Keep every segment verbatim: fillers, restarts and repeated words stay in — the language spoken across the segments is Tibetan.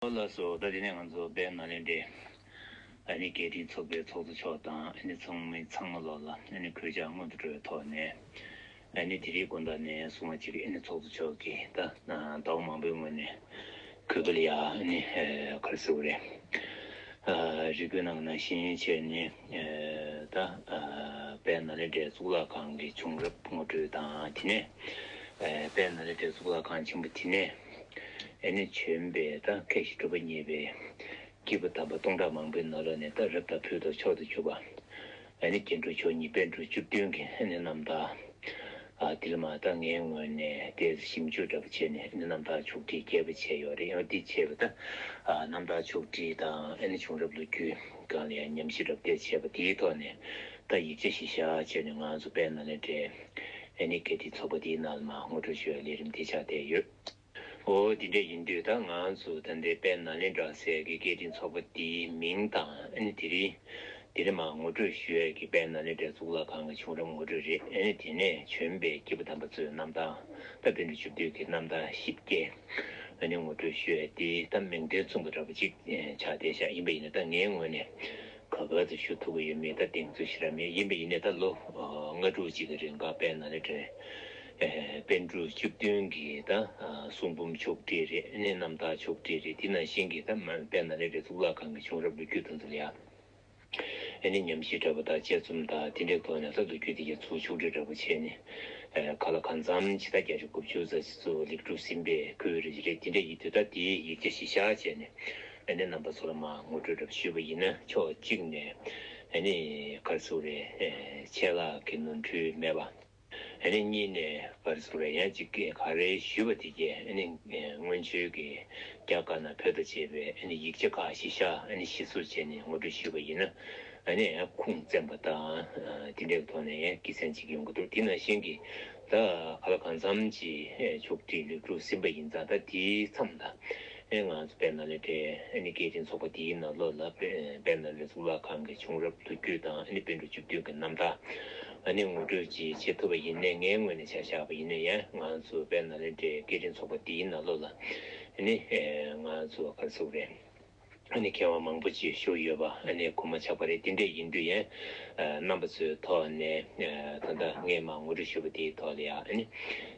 ལགས་སོ། ད་དེ་ནས་ང་ཚོ་དཔལ་ནཱ་ལེནྡྲའི་ཨ་ནི་སྐད་འཕྲིན་ཚོགས་པའི་ཚོགས་གཙོ་མཆོག་དང་ཨ་ནི་ཚང་མའི་ཚང་མ་ལོག་ལ་ཨ་ནི་གུས་ཕྱག་སྔོན་དུ་འགྲོ་བའི་ཐོག་ནས། ཨ་ནི་དེ་རིང་དགོང་དག་ནས་གསུང་བ་ཅིག་ཨ་ནི་ཚོགས་གཙོ་མཆོག་གིས་ད་ཟླ་བ་མང་པོའི་སྔོན་ནས་གུས་པ་ལ་ཡ་ཨ་ནི་ག་རེ་ཟེར་དགོས་རེད། རེ་སྐུལ་གནང་ནང་བཞིན་བྱས་ནས་ད་དཔལ་ནཱ་ལེནྡྲའི་གཙུག་ལག་ཁང་གི་བྱུང་རབས་ངོ་སྤྲོད་དང་། དེ་ནས་དཔལ་ནཱ་ལེནྡྲའི་གཙུག་ལག་ཁང་ཆེན་པོ་དེ་ནས་ཨ་ནི་བྱོན་པའི་ད་མཁན་ཞིག་གྲུབ་པ་བརྙེས་པའི་སྐྱེས་བུ་དམ་པ་སྟོང་ཕྲག་མང་པོའི་ནང་ལོགས་ནས་ད་རབ་དང་ཕུན་སུམ་ཚོགས་སུ་གྱུར་པ། ཨ་ནི་སྐྱེ་འགྲོ་མཆོག་གཉིས་པཎ་གྲུབ་བཅུ་བདུན་གྱི་ཨ་ནི་རྣམ་ཐར། ཨ་དེ་ལ་མ་ད་ངའི་ངོས་ནས་དེ་ཞིབ་འཇུག་འདྲ་པོ་བྱས་ནས་ཨ་ནི་རྣམ་ཐར་ཕྱོགས་བསྒྲིགས་རྒྱས་པ་བྱས་ཡོད་རེད། ཡང་འདི་བྱས་པ་ད་ཨ་རྣམ་ཐར་ཕྱོགས་བསྒྲིགས་དང་ཨ་ནི་བྱུང་རབས་ལོ་རྒྱུས་སྒང་ལ་ཡང་ཉམས་ཞིབ་འདྲ་པོ་དེ་བྱས་པ་དེའི་ཐོག་ནས་ད་ཡིག་ཆ་གཞི་བཞག་བྱས་ནས་ང་ཚོ་དཔལ་ནཱ་ལེནྡྲའི་ཨ་ནི་སྐད་འཕྲིན་ཚོགས་པ་དེའི་ནང་ལ་མ་ངོ་སྤྲོད་ཞུ་བའི་ལས་རིམ་དེ་ཆགས་བསྡད་ཡོད། འོ་དེ་འདྲ་ཡིན་དུས་ད་ང་ཚོ་ད་ལྟའི་དཔལ་ནཱ་ལེནྡྲ་ཟེར་གི་སྐད་འཕྲིན་ཚོགས་པ་འདིའི་མིང་དང་ཨ་ནི་དེ་རིང་དེ་རིང་མ་ངོ་སྤྲོད་ཞུ་ཡས་ཀྱི་དཔལ་ནཱ་ལེནྡྲའི་གཙུག་ལག་ཁང་གི་བྱུང་རབས་ངོ་སྤྲོད་རེད། ཨ་ནི་དེ་ནས་བྱོན་པའི་སྐྱེས་བུ་དམ་པ་ཚོའི་རྣམ་ཐར། ད་དཔལ་འབྲུག་བཅུ་བདུན་གྱི་རྣམ་ཐར་ཞིབ་རྒྱས་ཨ་ནི་ངོ་སྤྲོད་ཞུ་ཡས་དེ་ད་མིང་དོན་མཚུངས་པ་འདྲ་པོ་ཅིག་ཆགས་བསྡད་ཤག་ཡིན་པ་ཡིན་ན་ད་ངའི་ངོས་ནས་ག་པར་དུ་ཞུ་ཐུབ་ཀྱི་ཡོད་མེད་ད་གདེང་ཚོད་ཞེ་དྲག་མེད། ཡིན་པ་ཡིན་ནའི་ད་ལོ་ལྔ་དྲུག་ཅིག་གི་རིང་ག་དཔལ་ནཱ་ལེནྡྲའི་ཨེ་པཎ་གྲུབ་བཅུ་བདུན་གྱི་ད་ཨ་གསུང་འབུམ་ཕྱོགས་བསྒྲིགས་རེད། ཨ་ནི་རྣམ་ཐར་ཕྱོགས་བསྒྲིགས་རེད། དེ་ནང་བཞིན་གྱི་ད་མ་དཔལ་ནཱ་ལེནྡྲའི་གཙུག་ལག་ཁང་གི་བྱུང་རབས་ལོ་རྒྱུས་དེ་ཚོ་ལ་ཡ་ཨ་ནི་ཉམས་ཞིབ་འདྲ་པོ་དང་དཔྱད་རྩོམ་དང་དེ་འདྲའི་ཐོག་ནས་ད་ལོ་རྒྱུས་དེ་གའི་ཚུར་ཕྱོགས་བསྒྲིགས་འདྲ་པོ་བྱས་ནས་ཨེ་ག་ལ་གང་འཚམ་ཇི་ལྟར་བརྒྱ་ཆ་དགུ་བཅུ་ཙམ་ཞིག་ཚུར་ལེགས་གྲུབ་ཟིན་པའི་ཁུལ་རེ་རེད། དེ་འདྲ་ཡིན་དུས་ད་དེའི་ཡིག་ཆ་གཞི་བཞག་བྱས་ནས་ཨ་ནི་རྣམ་པ་ཚོ་ལ་མ་ངོ་སྤྲོད་འདྲ་པོ་ཞུས་པ་ཡིན་ན། ཕྱོགས་གཅིག་ནས་ཨ་ནི་ག་རེ་ཟེར་དགོས་རེད། ཨེ་ཆད་ལྷག་གི་ནོར་འཁྲུལ་མེད་པ། ཨ་ནི་གཉིས་ནས་ག་རེ་ཟེར་དགོས་རེད། ཡང་གཅིག་ག་རེ་ཞུས་པ་དེ་གས་ཨ་ནི་ཨེ་སྔོན་བྱོན་གྱི་རྒྱ་གར་ནས་བོད་དུ་བྱས་པའི་ཨ་ནི་ཡིག་ཆ་ཁག་གཞི་བཞག་ཨ་ནི་གཞི་བཟུང་བྱས་ནས་ངོ་སྤྲོད་ཞུས་པ་ཡིན་ན། ཨ་ནི་ཡང་ཁུངས་བཙན་པ་དང་ཨ་དེ་འདྲའི་ཐོག་ནས་ཡང་དགེ་མཚན་ཅིག་ཡོང་གི་འདུག་དེ་ནང་བཞིན་གྱི་ད་ག་ལ་གང་འཚམ་གྱི་ཨེ་ཕྱོགས་བསྒྲིགས་ལེགས་གྲུབ་ཟིན་པ་ཡིན་ཙང་། ད་དེའི་མཚམས་ད་ཨེ་ང་ཚོ་དཔལ་ནཱ་ལེནྡྲའི་ཨ་ནི་སྐད་འཕྲིན་ཚོགས་པ་དེའི་ནང་ལོགས་ལ་དཔལ་དཔལ་ནཱ་ལེནྡྲ་གཙུག་ལག་ཁང་གི་བྱུང་རབས་ལོ་རྒྱུས་དང་ཨ་ནི་པཎ་གྲུབ་བཅུ་བདུན་གྱི་རྣམ་ཐར་ཨ་ནི་ངོ་སྤྲོད་ཅིག་བྱེད་ཐུབ་པ་ཡིན་ནའི། ངའི་ངོས་ནས་ཆ་བཞག་པ་ཡིན་ན་ཡང་ང་ཚོ་དཔལ་ནཱ་ལེནྡྲའི་སྐད་འཕྲིན་ཚོགས་པ་དེའི་ནང་ལོགས་ལ་ཨ་ནི་ཨེ་ང་ཚོ་ག་རེ་ཟེར་དགོས་རེད། ཨ་ནི་མཁས་དབང་མང་པོ་ཅིག་བཞུགས་ཡོད་པ་ཨ་ནི་གོ་མ་ཆག་པ་རེད། དེ་འདྲ་ཡིན་དུས་ཡང་ཨ་རྣམ་པ་ཚོའི་ཐོག་ནས་ཨ་ད་ལྟ་ངས་མ་ངོ་སྤྲོད་ཞུས་པ་དེའི་ཐོག་ལ་ཡང་ཨ་ནི་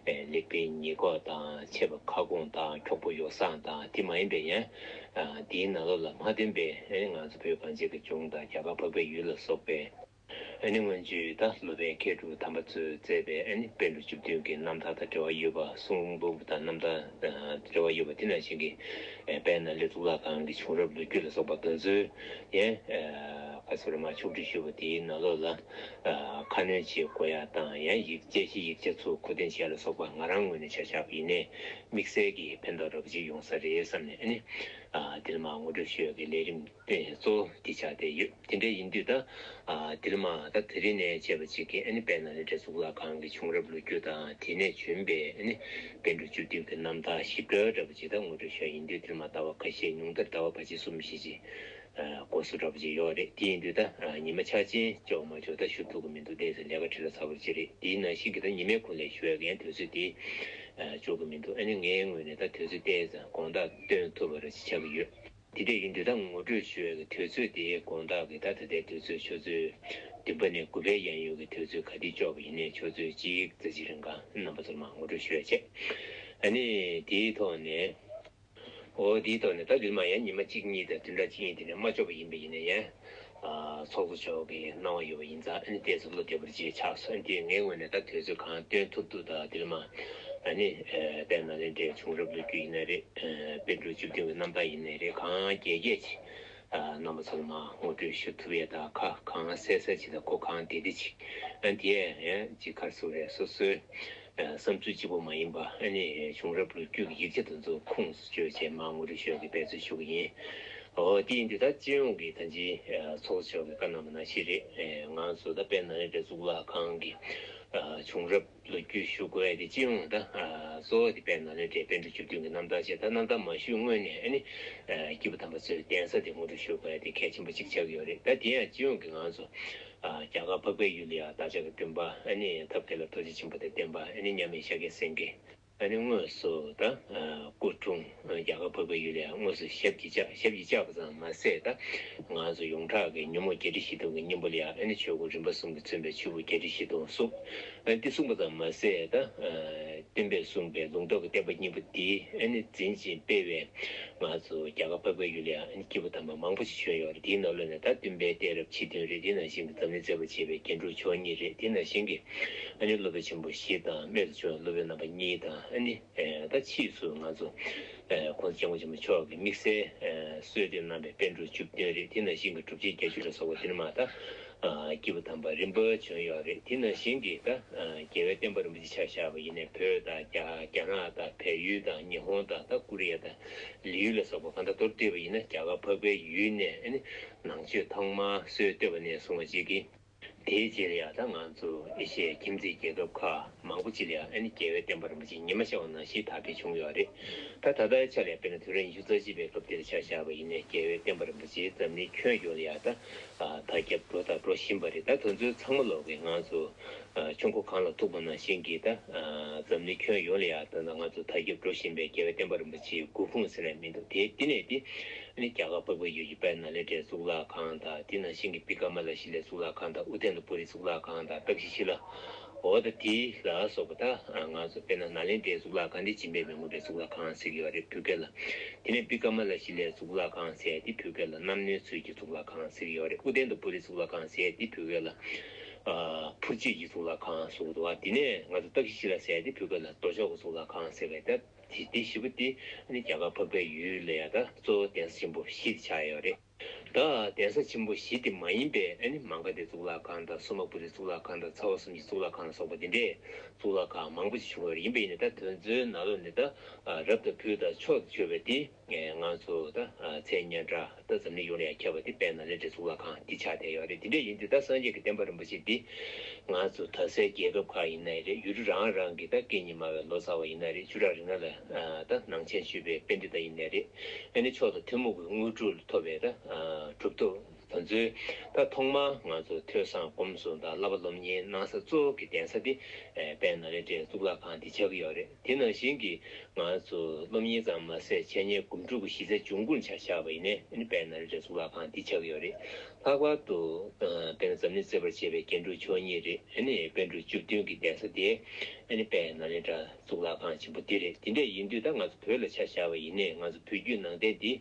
ཨ་ལེགས་པའི་ཉེས་འགོག་དང་ཆད་པ་ཁ་སྐོང་དང་འཁྱོག་པོ་ཡོ་བསྲང་དང་དེ་མ་ཡིན་པའི་ཡང་ཨ་དེའི་ནང་ལོགས་ལ་མ་བསྟན་པའི་ཨ་ནི་ང་ཚོ་བོད་གངས་ཅན་གྱི་ལྗོངས་དང་རྒྱ་གར་འཕགས་པའི་ཡུལ་ལ་སོགས་པའི་ཨ་ནི་སྔོན་བྱོན་ད་སློབ་དཔོན་མཁས་གྲུབ་དམ་པ་ཚོས་མཛད་པའི་ཨ་ནི་པཎ་གྲུབ་བཅུ་བདུན་གྱི་རྣམ་ཐར་དང་འབྲེལ་བ་ཡོད་པ། གསུང་འབུམ་དང་རྣམ་ཐར་དང་འབྲེལ་བ་ཡོད་པ། དེ་ནང་བཞིན་གྱི་ཨེ་དཔལ་ནཱ་ལེནྡྲ་གཙུག་ལག་ཁང་གི་བྱུང་རབས་ལོ་རྒྱུས་ལ་སོགས་པ་དེ་ཚོའི་ཡང་ཨ་ག་རེ་ཟེར་དགོས་རེད། མ་ཕྱོགས་བསྒྲིགས་ཞུས་པ་དེའི་ནང་ལོགས་ལ་ཨ་ཁ་སྣོན་བྱེད་དགོས་ཡ་དང་། ཡང་ཡིག་དཔྱད་གཞི་ཡིག་ཆ་ཚུར་མཁོ་འདོན་བྱེད་ཡ་ལ་སོགས་པ་ང་རང་ངོས་ནས་ཆ་བཞག་པ་ཡིན་ནའི་དམིགས་བསལ་གྱི་ཕན་ཐོགས་འདྲ་པོ་ཅིག་ཡོང་ས་རེད་བསམ་ནས་ཨ་ནི་ཨ་དེ་ལ་མ་ངོ་སྤྲོད་ཞུ་ཡ་གི་ལས་རིམ་དེ་གཙོ་བོ་དེ་ཆགས་བསྡད་ཡོད། དེ་འདྲ་ཡིན་དུས་ད་ཨ་དེ་ལ་མ་ད་དེ་རིང་ནས་བྱས་པ་ཅིག་གིས་ཨ་ནི་དཔལ་ནཱ་ལེནྡྲ་གཙུག་ལག་ཁང་གི་བྱུང་རབས་ལོ་རྒྱུས་དང་། དེ་ནས་བྱོན་པའི་ཨ་ནི་པཎ་གྲུབ་བཅུ་བདུན་གྱི་རྣམ་ཐར་ཞིབ་ཕྲ་འདྲ་པོ་ཅིག་ད་ངོ་སྤྲོད་ཞུ་ཡ་ཡིན་དུས། དེ་ལ་མ་ཟླ་བ་ཁ་ཤས་ཉུང་མཐར་ཟླ་བ་ཕལ་ཆེར་གསུམ་བཞི་ཅིག་ཨ་འགོར་སོང་འདྲ་པོ་ཅིག་ཡོད་རེད། དེ་ཡིན་དུས་ད་ཨ་ཉི་མ་འཆར་ཅན་འཇོག་མ་འཇོག་ད་ཞུ་ཐུབ་ཀྱི་མི་འདུག་དེ་ཚོ་ལས་ཀ་ཁྲིད་ལ་ཚ་བར་བྱེད་རེད། དེའི་ནང་བཞིན་གྱི་ད་ཉི་མའི་གུང་ལ་ཞུ་ཡ་གི་ཡང་དུས་ཚོད་དེ་ཨ་འཇོག་གི་མི་འདུག་ཨ་ནི་ངའི་ངོས་ནས་ད་དུས་ཚོད་ཏོག་ཙམ་དགོང་དག་སྟོན་ཐུབ་པ་རེ་ཞིག་ཆགས་ཀྱི་ཡོད། དེ་འདྲ་ཡིན་དུས་ད་ངོ་སྤྲོད་ཞུ་ཡ་གི་དུས་ཚོད་དེ་དགོང་དག་གི་ད་ད་ལྟའི་དུས་ཚོད་ཆུ་ཚོད་བདུན་པ་ནས་དགུ་པའི་གཡས་གཡོན་གྱི་དུས་ཚོད་ག་དུས་ལྕོགས་པ་ཡིན་ནའི་ཆུ་ཚོད་གཅིག་ཙམ་ཅིག་རིང་ག་རྣམ་པ་ཚོར་མ་ངོ་སྤྲོད་ཞུ་ཡ་བྱས། ཨ་ནི་དེའི་ཐོག་ནས། འོ་དེའི་ཐོག་ནས་ད་འདིར་མ་ཡང་ཉི་མ་གཅིག་གཉིས་དང་བདུན་ཕྲག་གཅིག་གཉིས་དེ་ནས་མ་ལྕོགས་པ་ཡིན་པ་ཡིན་ན་ཡང་། ཨ་ཚོགས་གཙོ་མཆོག་གི་གནང་བ་ཡོད་པ་ཡིན་ཙང་། ཨ་ནི་དེ་ཚོ་བློ་བདེ་པོ་ཅིག་ཆགས་སོང་། ཨ་ནི་དེ་ངའི་ངོས་ནས་ད་དུས་ཚོད་གང་སྟོན་ཐུབ་ཐུབ་དང་འདིར་མ་ཨ་ནི་ཨ་དཔལ་ནཱ་ལེནྡྲའི་བྱུང་རབས་ལོ་རྒྱུས་ཡིན་ན་རེད། ཨ་པཎ་གྲུབ་བཅུ་བདུན་གྱི་རྣམ་ཐར་ཡིན་ན་རེད། གང་རྒྱས་རྒྱས་ཅིག་ཨ་རྣམ་པ་ཚོར་མ་ངོ་སྤྲོད་ཞུ་ཐུབ་ཡས་དང་ཁ་གང་གསལ་གསལ་ཅིག་དང་གོ་གང་བདེ་བདེ་ཅིག་ཨ་ནི་དེ་ཡང་ཅིག་ག་རེ་ཟེར་དགོས་རེད། སོ་སོའི་ཨ་བསམ་ཚུལ་གཅིག་པོ་མ་ཡིན་པ། ཨ་ནི་བྱུང་རབས་ལོ་རྒྱུས་ཀྱི་ཡིག་ཆ་དེ་ཚོ་ཁུངས་སུ་བཅོལ་བྱས་མ་ངོ་སྤྲོད་ཞུ་ཡ་གི་འབད་རྩོལ་ཞུ་གི་ཡིན། འོ་དེ་ཡིན་དུས་ད་སྤྱི་ཡོངས་ཀྱི་ད་ཅི་ཨ་ཚོགས་གཙོ་མཆོག་གིས་བཀའ་གནང་བ་ནང་བཞིན་རེད། ཨེ་ང་ཚོ་ད་དཔལ་ནཱ་ལེནྡྲ་གཙུག་ལག་ཁང་གི་ཨ་བྱུང་རབས་ལོ་རྒྱུས་ཞུ་དགོས་ཡ་དེ་སྤྱི་ཡོངས་ད་ཨ་གཙོ་བོ་དེ་དཔལ་ནཱ་ལེནྡྲའི་པཎ་གྲུབ་བཅུ་བདུན་གྱི་རྣམ་ཐར་བྱས། ད་རྣམ་ཐར་མ་ཞུས་སྔོན་ནས་ཨ་ནི་ཨ་སྐྱེས་བུ་དམ་པ་ཚོའི་གདན་ས་དེ་ངོ་སྤྲོད་ཞུ་དགོས་ཡ་དེ་གལ་ཆེན་པོ་གཅིག་ཆགས་ཀྱི་ཡོད་རེད། ད་དེ་ཡང་སྤྱི་ཡོངས་ཀྱི་ང་ཚོ་ཨ་རྒྱ་གར་འཕགས་པའི་ཡུལ་ལ་ཡ་བདག་ཅག་གི་སྟོན་པ་ཨ་ནི་ཐབས་མཁས་ལ་རྡོ་རྗེ་འཆང་དང་ལྡན་པ། ཨ་ནི་མཉམ་མེད་ཤཱཀྱ་སེང་གེ། ཨ་ནི་དངོས་སུ་ད་སྐུ་འཁྲུངས། རྒྱ་གར་འཕགས་པའི་ཡུལ་ལ་ཡང་དངོས་སུ་ཞབས་ཀྱིས་བཅགས། ཞབས་ཀྱིས་བཅགས་པ་ཙམ་མ་ཟད། ད་ང་ཚོ་ཡོངས་གྲགས་ཀྱི་ཉོན་མོངས་བརྒྱད་ཁྲི་བཞི་སྟོང་གི་སྙིང་པོ་ལ་ཡང་ཨ་ནི་ཆོས་སྐུ་རིམ་པ་གསུམ་གྱིས་མཚོན་པའི་ཆོས་སྐུ་བརྒྱད་ཁྲི་བཞི་སྟོང་གསུངས། ཨ་ནི་དེ་གསུངས་པ་ཙམ་མ་ཟད། ད་སྟོན་པས་གསུངས་པའི་ལུང་རྟོགས་ཀྱི་བསྟན་པ་སྙིང་པོ་འདི་ཨ་ནི་འཛིན་ཅིང་སྤེལ་བའི་ང་ཚོ་རྒྱ་གར་འཕགས་པའི་ཡུལ་ལ་ཡང་ཨ་ནི་སྐྱེས་བུ་དམ་པ་མང་པོ་ཞིག་བྱོན་ཡོད་རེད། དེའི་ནང་ལོགས་ནས་ད་སྟོན་པའི་གཏད་རབས་ཆེ་བདུན་རེད། དེ་ནང་བཞིན་གྱི་འཛམ་གླིང་མཛེས་པར་བྱེད་པའི་རྒྱན་དྲུག་མཆོག་གཉིས་རེད། དེ་ནང་བཞིན་གྱི་ཨ་ནི་སློབ་དཔོན་ཆེན་པོ་བཞི་དང་རྨད་དུ་བྱུང་བའི་སློབ་དཔོན་རྣམ་པ་གཉིས་དང་། ཨ་ནི་ཨེ་ད་ཕྱིས་སུ་ང་ཚོ་ཨེ་༸གོང་ས་༸སྐྱབས་མགོན་ཆེན་པོ་མཆོག་གིས་དམིགས་བསལ་ཨེ་གསོལ་འདེབས་གནང་བའི་པཎ་གྲུབ་བཅུ་བདུན་རེད། དེ་ནང་བཞིན་གྱི་གྲུབ་ཆེན་བརྒྱད་ཅུ་ལ་སོགས་པ་དེ་ནི་མ་ད་ཨ་སྐྱེས་བུ་དམ་པ་རིམ་པར་བྱོན་ཡོད་རེད། དེ་ནང་བཞིན་གྱི་ད་ཨ་རྒྱལ་བའི་བསྟན་པ་རིན་པོ་ཆེ་ཆ་བཞག་པ་ཡིན་ནའི་བོད་དང་རྒྱ་རྒྱ་ནག་དང་བལ་ཡུལ་དང་ཉི་ཧོང་དང་ད་ཀོ་རི་ཡ་དང་ལི་ཡུལ་ལ་སོགས་པ་གང་ལྟར་མདོར་བསྡུས་པ་ཡིན་ན་རྒྱ་གར་འཕགས་པའི་ཡུལ་ནས་ཨ་ནི་ནང་ཆོས་ཐོག་མར་སྲོལ་བཏོད་པ་ནས་བཟུང་བ་ཅིག་གིས། དེའི་རྗེས་ལ་ཡང་ད་ང་ཚོ་ཨེ་ཤི་ཡའི་ཁྱིམ་མཚེས་རྒྱལ་ཁབ་ཁག་མང་པོ་ཅིག་ལ་ཡང་ཨ་ནི་རྒྱལ་བའི་བསྟན་པ་རིན་པོ་ཆེ་ཉི་མ་ཤར་བ་ནང་བཞིན་དར་འཕེལ་བྱུང་ཡོད་རེད། ད་ད་ལྟའི་ཆ་ལ་ཡང་དཔེར་ན་དུས་རབས་ཉི་ཤུ་རྩ་གཅིག་པའི་སྐབས་དེ་ལ་ཆ་བཞག་པ་ཡིན་ནའི་རྒྱལ་བའི་བསྟན་པ་རིན་པོ་ཆེ་འཛམ་གླིང་ཁྱོན་ཡོངས་ལ་ཡང་ད་ཨ་དར་ཁྱབ་འགྲོ་དང་འགྲོ་བཞིན་པ་རེད། ད་དེ་ཚོའི་ཚང་མ་ལོག་གི་ང་ཚོ་ཨ་ཆུ་མགོ་གངས་ལ་ཐུག་པ་ནང་བཞིན་གྱི་ད་ཨ་འཛམ་གླིང་ཁྱོན་ཡོངས་ལ་ཡང་ད་ང་ཚོ་དར་ཁྱབ་འགྲོ་བཞིན་པའི་རྒྱལ་བའི་བསྟན་པ་རིན་པོ་ཆེའི་མགུལ་ཁུངས་ཟེར་ནས་མི་འདུག་དེ་དེ་ནས་དེ། ཨ་ནི་རྒྱ་གར་འཕགས་པའི་ཡུལ་གྱི་དཔལ་ནཱ་ལེནྡྲའི་གཙུག་ལག་ཁང་དང་། དེ་ནང་བཞིན་གྱི་བི་ཀ་མ་ལ་ཤི་ལའི་གཙུག་ལག་ཁང་དང་། ཨུ་ཏན་ཏ་པུ་རིའི་གཙུག་ལག་ཁང་དང་། ཏཀ་ཤི་ཤི་ལ། འོ་ད་དེ་ལ་སོགས་པ་ད་ང་ཚོ་དཔེར་ན་ནཱ་ལེནྡྲའི་གཙུག་ལག་ཁང་དེ་འཇིགས་མེད་མི་མངོན་པའི་གཙུག་ལག་ཁང་ཟེར་གྱི་ཡོད་རེད་བོད་སྐད་ལ། དེ་ནས་བི་ཀ་མ་ལ་ཤི་ལའི་གཙུག་ལག་ཁང་ཟེར་དེ་བོད་སྐད་ལ་རྣམ་གནོན་ཚུལ་གྱི་གཙུག་ལག་ཁང་ཟེར་གྱི་ཡོད་རེད། ཨུ་ཏན་ཏ་པུ་རིའི་གཙུག་ལག་ཁང་ཟེར་དེ་བོད་སྐད་ལ་ཨ་འཕུར་སྤྱོད་ཀྱི་གཙུག་ལག་ཁང་ཟེར་གྱི་འདུག་བ། དེ་ནས་ང་ཚོ་ཏཀ་ཤི་ཤི་ལ་ཟེར་དེ་བོད་སྐད་ལ་རྡོ་ཆོག་གི་གཙུག་ལག་ཁང་ཟེར་བས་ད། དེ་དེ་བཞི་པོ་དེ་ཨ་ནི་རྒྱ་གར་འཕགས་པའི་ཡུལ་ལ་ཡང་ད་གཙོ་བོ་གདན་ས་ཆེན་པོ་བཞི་དེ་ཆགས་ཡོད་རེད། ད་གདན་ས་ཆེན་པོ་བཞི་དེ་མ་ཡིན་པའི་ཨ་ནི་མ་ག་དྷའི་གཙུག་ལག་ཁང་དང་། སོ་མ་པུ་རིའི་གཙུག་ལག་ཁང་དང་། ཚ་བ་གསུམ་གྱི་གཙུག་ལག་ཁང་ལ་སོགས་པ་དེ་འདྲའི་གཙུག་ལག་ཁང་མང་པོ་ཞིག་བྱུང་ཡོད་རེད། ཡིན་པ་ཡིན་ནའི་ད་དེ་ཚོའི་ནང་ལོགས་ནས་ད་རབ་དང་ཕུལ་དང་མཆོག་ཏུ་གྱུར་པ་དེ་ང་ཚོ་ད་མཚན་སྙན་གྲགས་ད་འཛམ་གླིང་ཡོངས་ལ་ཡང་ཁྱབ་པ་དེ་དཔལ་ནཱ་ལེནྡྲའི་གཙུག་ལག་ཁང་འདི་ཆགས་བསྡད་ཡོད་རེད། དེ་འདྲ་ཡིན་དུས་ད་སངས་རྒྱས་ཀྱི་བསྟན་པ་རིན་པོ་ཆེ་འདི་ང་ཚོ་དར་སའི་རྒྱལ་ཁབ་ཁག་ཡིན་ནའི་རེད། ཡུལ་གྲུ་རང་རང་གི་ད་སྐད་གཉིས་སྨྲ་བའི་ལོ་ཙཱ་བ་ཡིན་ནའི་རེད། བཅུ་ཕྲག་རིག་གནས་ལ་ད་ནང་ཆེན་ཞུས་པའི་པཎྜི་ཏ་ཡིན་ནའི་རེད། ཨ་ནི་མཆོག་དང་ཐུན་མོང་གི་དངོས་གྲུབ་ཐོབ་པའི་ད་གྲུབ་ཐོབ་དེ་ཚོའི་ད་ཐོག་མར་ང་ཚོ་ཐོས་བསམ་སྒོམ་གསུམ་དང་བསླབ་པ་སློབ་གཉེར་གནང་ས་གཙོ་བོ་གི་གདན་ས་དེ་དཔལ་ནཱ་ལེནྡྲའི་གཙུག་ལག་ཁང་འདི་ཆགས་ཀྱི་ཡོད་རེད། དེ་ནང་བཞིན་གྱི་ང་ཚོ་སློབ་གཉེར་ཙམ་མ་ཟད་འཆད་ཉན་སྒོམ་སྒྲུབ་ཀྱི་གཞི་རྩའི་འབྱུང་ཁུངས་ཆ་བཞག་པ་ཡིན་ནའི་ཨ་ནི་དཔལ་ནཱ་ལེནྡྲའི་གཙུག་ལག་ཁང་འདི་ཆགས་ཀྱི་ཡོད་རེད། ལྷག་པར་དུ་ཨ་དཔེར་ན་འཛམ་གླིང་མཛེས་པར་བྱེད་པའི་རྒྱན་དྲུག་མཆོག་གཉིས་རེད། ཨ་ནི་པཎ་གྲུབ་བཅུ་བདུན་གྱི་གདན་ས་དེ་ཨ་ནི་དཔལ་ནཱ་ལེནྡྲ་གཙུག་ལག་ཁང་ཆེན་པོ་འདི་རེད། དེ་འདྲ་ཡིན་དུས་ད་ང་ཚོ་བོད་ལ་ཆ་བཞག་པ་ཡིན་ནའི་ང་ཚོ་བོད་བརྒྱུད་ནང་བསྟན་འདི་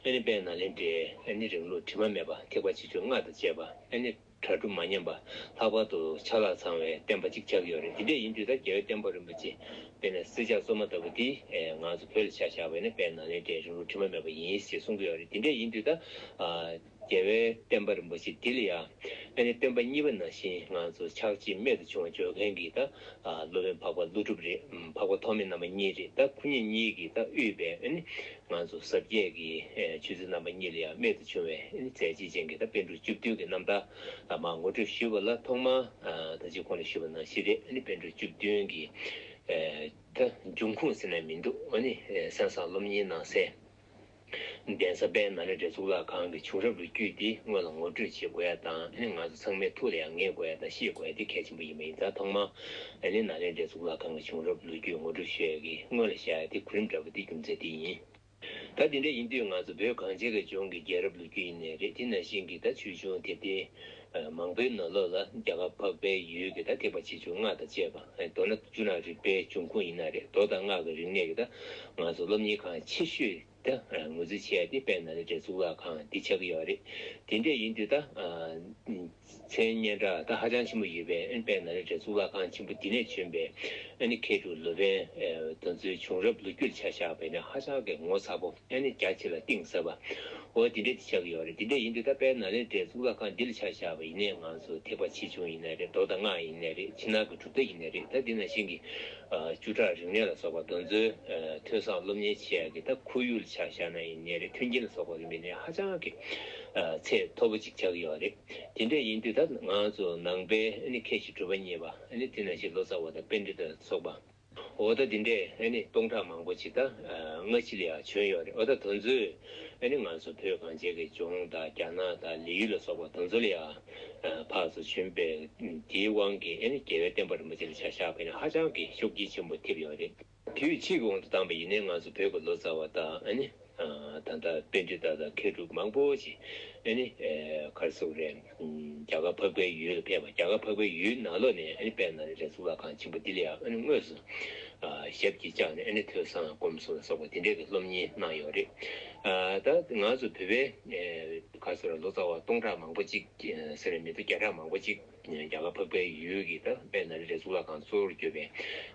ཨ་ནི་དཔལ་ནཱ་ལེནྡྲའི་ཨ་ནི་རིང་ལུགས་དྲི་མ་མེད་པ་ཐེག་པ་ཆེ་ཆུང་ལྔ་དང་བཅས་པ། ཨ་ནི་གྲ་སྒྲིག་མ་ཉམས་པ། ལྷག་པར་དུ་ཆ་ལག་ཚང་བའི་བསྟན་པ་གཅིག་ཆགས་ཀྱི་ཡོད་རེད། དེ་འདྲ་ཡིན་དུས་ད་རྒྱལ་བའི་བསྟན་པ་རིན་པོ་ཆེ་དཔེར་ན་བསྲེ་ལྕག་བཙོ་མ་ལྟ་བུ་དེ་ཨེ་ང་ཚོ་བོད་ལ་ཆ་བཞག་པ་ཡིན་ན་དཔལ་ནཱ་ལེནྡྲའི་རིང་ལུགས་དྲི་མ་མེད་པ་ཡིན་ཞེས་གསུང་གི་ཡོད་རེད། དེ་འདྲ་ཡིན་དུས་ད་ཨ་རྒྱལ་བའི་བསྟན་པ་རིན་པོ་ཆེ་འདི་ལ་ཡང་ཨ་ནི་སྟོན་པ་གཉིས་པ་ནང་བཞིན་ང་ཚོ་ཕྱག་ཕྱིད་རྨད་དུ་བྱུང་བ་འཇོག་མཁན་གྱི་ད་ཨ་སློབ་དཔོན་འཕགས་པ་ཀླུ་སྒྲུབ་རེད། འཕགས་པ་ཐོགས་མེད་རྣམ་པ་གཉིས་རེད། ད་ཁོ་གཉིས་གཉིས་ཀྱིས་ད་དབུས་པའི་ཨ་ནི་ང་ཚོ་ཟབ་རྒྱས་ཀྱི་ཨེ་ཆོས་སྲིད་རྣམ་པ་གཉིས་ལ་ཡང་རྨད་དུ་བྱུང་བའི་ཨ་ནི་མཛད་རྗེས་ཅན་གྱི་ད་པཎ་གྲུབ་བཅུ་བདུན་གྱི་རྣམ་ཐར་ལ་མར་ངོ་སྤྲོད་ཞུས་པ་ལ་ཐོག་མར་ཨ་ད་ཅི་གོང་ལ་ཞུས་པ་ནང་བཞིན་རེད། ཨ་ནི་པཎ་གྲུབ་བཅུ་བདུན་གྱི་ཨེ་ད་འབྱུང་ཁུངས་ཟེར་ན་མི་འདུག་ཨ་ནི་ཨེ་གསན་བསམ་སློབ་གཉེར་གནང་སའི་གདན་ས་དཔལ་ནཱ་ལེནྡྲའི་གཙུག་ལག་ཁང་གི་བྱུང་རབས་ལོ་རྒྱུས་འདི་སྔོན་ལ་ངོ་སྤྲོད་བྱེད་དགོས་ཡ་དང་། ཨ་ནི་ང་ཚོ་ཚང་མའི་ཐུགས་ལ་ཡང་ངེས་དགོས་ཡ་དང་ཤེས་དགོས་ཡ་འདི་གལ་ཆེན་པོ་ཡིན་པ་ཡིན་ཙང་། ཐོག་མར་ཨ་ནི་ནཱ་ལེནྡྲའི་གཙུག་ལག་ཁང་གི་བྱུང་རབས་ལོ་རྒྱུས་ངོ་སྤྲོད་ཞུ་ཡ་གི་སྔོན་ལ་བཞག་ཡ་དེ་གོ་རིམ་འདྲ་པོ་འདི་རྒྱུ་མཚན་དེ་ཡིན། ད་དེ་འདྲ་ཡིན་དུས་ང་ཚོ་བོད་གངས་ཅན་གྱི་ལྗོངས་ཀྱི་རྒྱལ་རབས་ལོ་རྒྱུས་ཡིན་ནའི་རེད། དེ་ནང་བཞིན་གྱི་ད་ཆོས་འབྱུང་དེབ་ཐེར་མང་པོའི་ནང་ལོགས་ལ་རྒྱ་གར་འཕགས་པའི་ཡུལ་གྱི་ད་ཐེག་པ་ཆེ་ཆུང་ལྔ་དང་བཅས་པ། མདོར་ན་སྤྱིར་ན་རིག་པའི་འབྱུང་ཁུངས་ཡིན་ན་རེད། མདོ་དང་སྔགས་ཀྱི་རིག་གནས་ཀྱི་ད་ང་ཚོ་སློབ་གཉེར་ཁང་ཆེ་ཤོས་ད་ངོས་འཛིན་བྱས་ཏེ་དཔལ་ནཱ་ལེནྡྲའི་གཙུག་ལག་ཁང་འདི་ཆགས་ཀྱི་ཡོད་རེད། དེ་འདྲ་ཡིན་དུས་ད་མཚན་སྙན་གྲགས་ད་ཧ་ཅང་ཆེན་པོ་ཡོད་པའི་ཨ་ནི་དཔལ་ནཱ་ལེནྡྲའི་གཙུག་ལག་ཁང་ཆེན་པོ་འདི་ནས་བྱོན་པའི་ཨ་ནི་མཁས་གྲུབ་སློབ་དཔོན་དེ་ཚོའི་བྱུང་རབས་ལོ་རྒྱུས་ལ་ཆ་བཞག་པ་ཡིན་ན་ཧ་ཅང་གི་ངོ་མཚར་པོ། ཨ་ནི་རྒྱ་ཆེ་ལ་གཏིང་ཟབ་པ། འོ་དེ་འདྲ་དེ་ཆགས་ཀྱི་ཡོད་རེད། དེ་འདྲ་ཡིན་དུས་ད་དཔལ་ནཱ་ལེནྡྲའི་གཙུག་ལག་ཁང་འདི་ལ་ཆ་བཞག་པ་ཡིན་ནའི་ང་ཚོ་ཐེག་པ་ཆེ་ཆུང་ཡིན་ནའི་རེད། མདོ་དང་སྔགས་ཡིན་ནའི་རེད། ཕྱི་ནང་གི་གྲུབ་མཐའ་ཡིན་ནའི་རེད། ད་དེ་ནང་བཞིན་གྱི་བཅུ་ཕྲག་རིག་གནས་ལ་སོགས་པ་དེ་ཚོའི་ཐོས་བསམ་སློབ་གཉེར་བྱེད་ཡག་གི་ད་ཁོར་ཡུག་ལ་ཆ་བཞག་ན་ཡིན་ནའི་རེད། མཐུན་རྐྱེན་ལ་སོགས་པ་ཡིན་པ་ཡིན་ནའི་ཧ་ཅང་གི་ཚད་མཐོ་པོ་ཅིག་ཆགས་ཀྱི་ཡོད་རེད། དེ་འདྲ་ཡིན་དུས་ད་ང་ཚོ་ནང་པའི་ཨ་ནི་མཁས་ཤིང་གྲུབ་པ་བརྙེས་པ། ཨ་ནི་དེ་ནང་བཞིན་ལོ་ཙཱ་བ་དང་པཎྜི་ཏ་སོགས་པ། འོ་ད་འདི་འདྲས་ཨ་ནི་སྟོང་ཕྲག་མང་པོ་ཅིག་ད་སྔ་ཕྱི་ལ་ཡང་བྱོན་ཡོད་རེད། འོ་ད་དེ་ཚོས་ཨ་ནི་ང་ཚོ་བོད་གངས་ཅན་གྱི་ལྗོངས་དང་རྒྱ་ནག་དང་ལི་ཡུལ་ལ་སོགས་པ་དེ་ཚོ་ལ་ཡང་ཕར་ཚུར་བྱོན་པའི་དེའི་དབང་གིས་ཨ་ནི་རྒྱལ་བའི་བསྟན་པ་རིན་པོ་ཆེ་ལ་ཆ་བཞག་པ་ཡིན་ན་ཧ་ཅང་གི་ཤུགས་རྐྱེན་ཆེན་པོ་ཐེབས་ཡོད་རེད། དུས་ཕྱིས་ཀྱི་དབང་དུ་བཏང་པ་ཡིན་ནའི་ང་ཚོ་བོད་ཀྱི་ལོ་ཙཱ་བ་དང་ཨ་ནི་ད་ལྟ་པཎྜི་ཏ་དང་མཁས་གྲུབ་མང་པོ་ཞིག་ཨ་ནི་ག་རེ་ཟེར་དགོས་རེད། རྒྱ་གར་འཕགས་པའི་ཡུལ་ལ་ཕེབས་པ། རྒྱ་གར་འཕགས་པའི་ཡུལ་ནང་ལོགས་ནས་ཨ་ནི་དཔལ་ནཱ་ལེནྡྲའི་གཙུག་ལག་ཁང་ཆེན་པོ་འདི་ལ་ཡང་ཨ་ནི་དངོས་སུ་ཞབས་ཀྱིས་བཅགས་ནས་ཨ་ནི་ཐོས་བསམ་སྒོམ་གསུམ་ལ་སོགས་པ་དེ་འདྲའི་གི་སློབ་གཉེར་གནང་ཡོད་རེད། ད་ང་ཚོ་བོད་པའི་ག་རེ་ཟེར་ལོ་ཙཱ་བ་སྟོང་ཕྲག་མང་པོ་ཅིག་ཟེར་བའི་མི་འདུག་བརྒྱ་ཕྲག་མང་པོ་ཅིག་རྒྱ་གར་འཕགས་པའི་ཡུལ་གྱི་ད་དཔལ་ནཱ་ལེནྡྲའི་གཙུག་ལག་ཁང་གཙོ་བོར་གྱུར་པའི་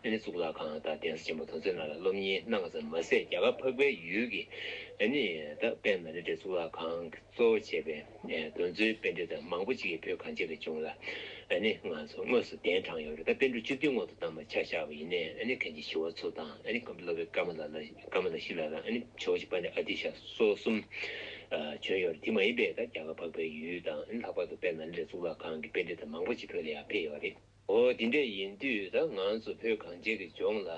ཨ་ནི་གཙུག་ལག་ཁང་དང་གདན་ས་ཆེན་པོ་དེ་ཚོའི་ནང་ལ་སློབ་གཉེར་གནང་བ་ཙམ་མ་ཟད། རྒྱ་གར་འཕགས་པའི་ཡུལ་གྱི་ཨ་ནི་ད་དཔལ་ནཱ་ལེནྡྲའི་གཙུག་ལག་ཁང་གཙོ་བོ་བྱས་པའི་དོན་གཙོའི་པཎྜི་ཏ་མང་པོ་ཅིག་གིས་བོད་གངས་ཅན་གྱི་ལྗོངས་ལ་ཨ་ནི་ང་ཚོ་དངོས་སུ་གདན་དྲངས་ཡོད་རེད། ད་པཎ་གྲུབ་བཅུ་བདུན་དབང་དུ་བཏང་བ་ཆ་བཞག་པ་ཡིན་ནའི་ཨ་ནི་མཁན་ཆེན་ཞི་བ་འཚོ་དང་ཨ་ནི་སྐྱབས་མགོན་སློབ་དཔོན་ཀ་མ་ལ་ལ་ཀ་མ་ལ་ཤཱི་ལ་དང་ཨ་ནི་ཇོ་བོ་རྗེ་དཔལ་ལྡན་ཨ་ཏི་ཤ་སོ་གསུམ་བྱོན་ཡོད་རེད། དེ་མ་ཡིན་པའི་ད་རྒྱ་གར་འཕགས་པའི་ཡུལ་དང་ཨ་ནི་ལྷག་པར་དུ་དཔལ་ནཱ་ལེནྡྲའི་གཙུག་ལག་ཁང་གི་པཎྜི་ཏ་མང་པོ་ཅིག་བོད་ལ་ཡང་ཕེབས་ཡོད་རེད། འོ་དེ་འདྲ་ཡིན་དུས་ད་ང་ཚོ་བོད་གངས་ཅན་གྱི་ལྗོངས་ལ་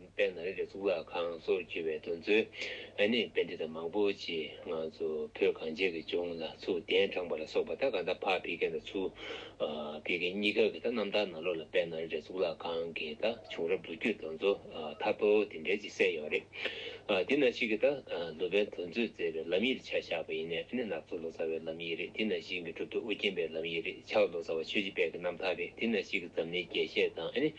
དཔལ་ནཱ་ལེནྡྲའི་གཙུག་ལག་ཁང་གཙོ་བོར་གྱུར་པའི་དོན་གཙོའི་ཨ་ནི་པཎྜི་ཏ་མང་པོ་ཅིག་ང་ཚོ་བོད་གངས་ཅན་གྱི་ལྗོངས་ལ་ཚུར་གདན་དྲངས་པ་ལ་སོགས་པ། ད་གང་ལྟར་ཕར་ཕེབས་མཁན་དང་ཚུར་ཕེབས་མཁན་གཉིས་ཀ་གི་ད་རྣམ་ཐར་ནང་ལོགས་ལ་དཔལ་ནཱ་ལེནྡྲའི་གཙུག་ལག་ཁང་གི་ད་བྱུང་རབས་ལོ་རྒྱུས་དེ་ཚོ་ཐར་ཐོར་དེ་འདྲ་ཅིག་གསལ་ཡོད་རེད། དེ་ནང་བཞིན་གྱི་ད་སློབ་དཔོན་དེ་ཚོས་མཛད་པའི་ལམ་ཡིག་ལ་ཆ་བཞག་པ་ཡིན་ནའི་ཨ་ནི་ནག་ཚོ་ལོ་ཙཱ་བའི་ལམ་ཡིག་རེད། དེ་ནང་བཞིན་གྱི་གྲུབ་ཐོབ་ཨོ་རྒྱན་པའི་ལམ་ཡིག་རེད། ཕྱག་ལོ་ཙཱ་བ་ཆོས་རྗེ་དཔལ་གྱི་རྣམ་ཐར་རེད། དེ་ནང་བཞིན་གྱི་འཛམ་གླིང་རྒྱས་བཤད་དང་ཨ་ནི་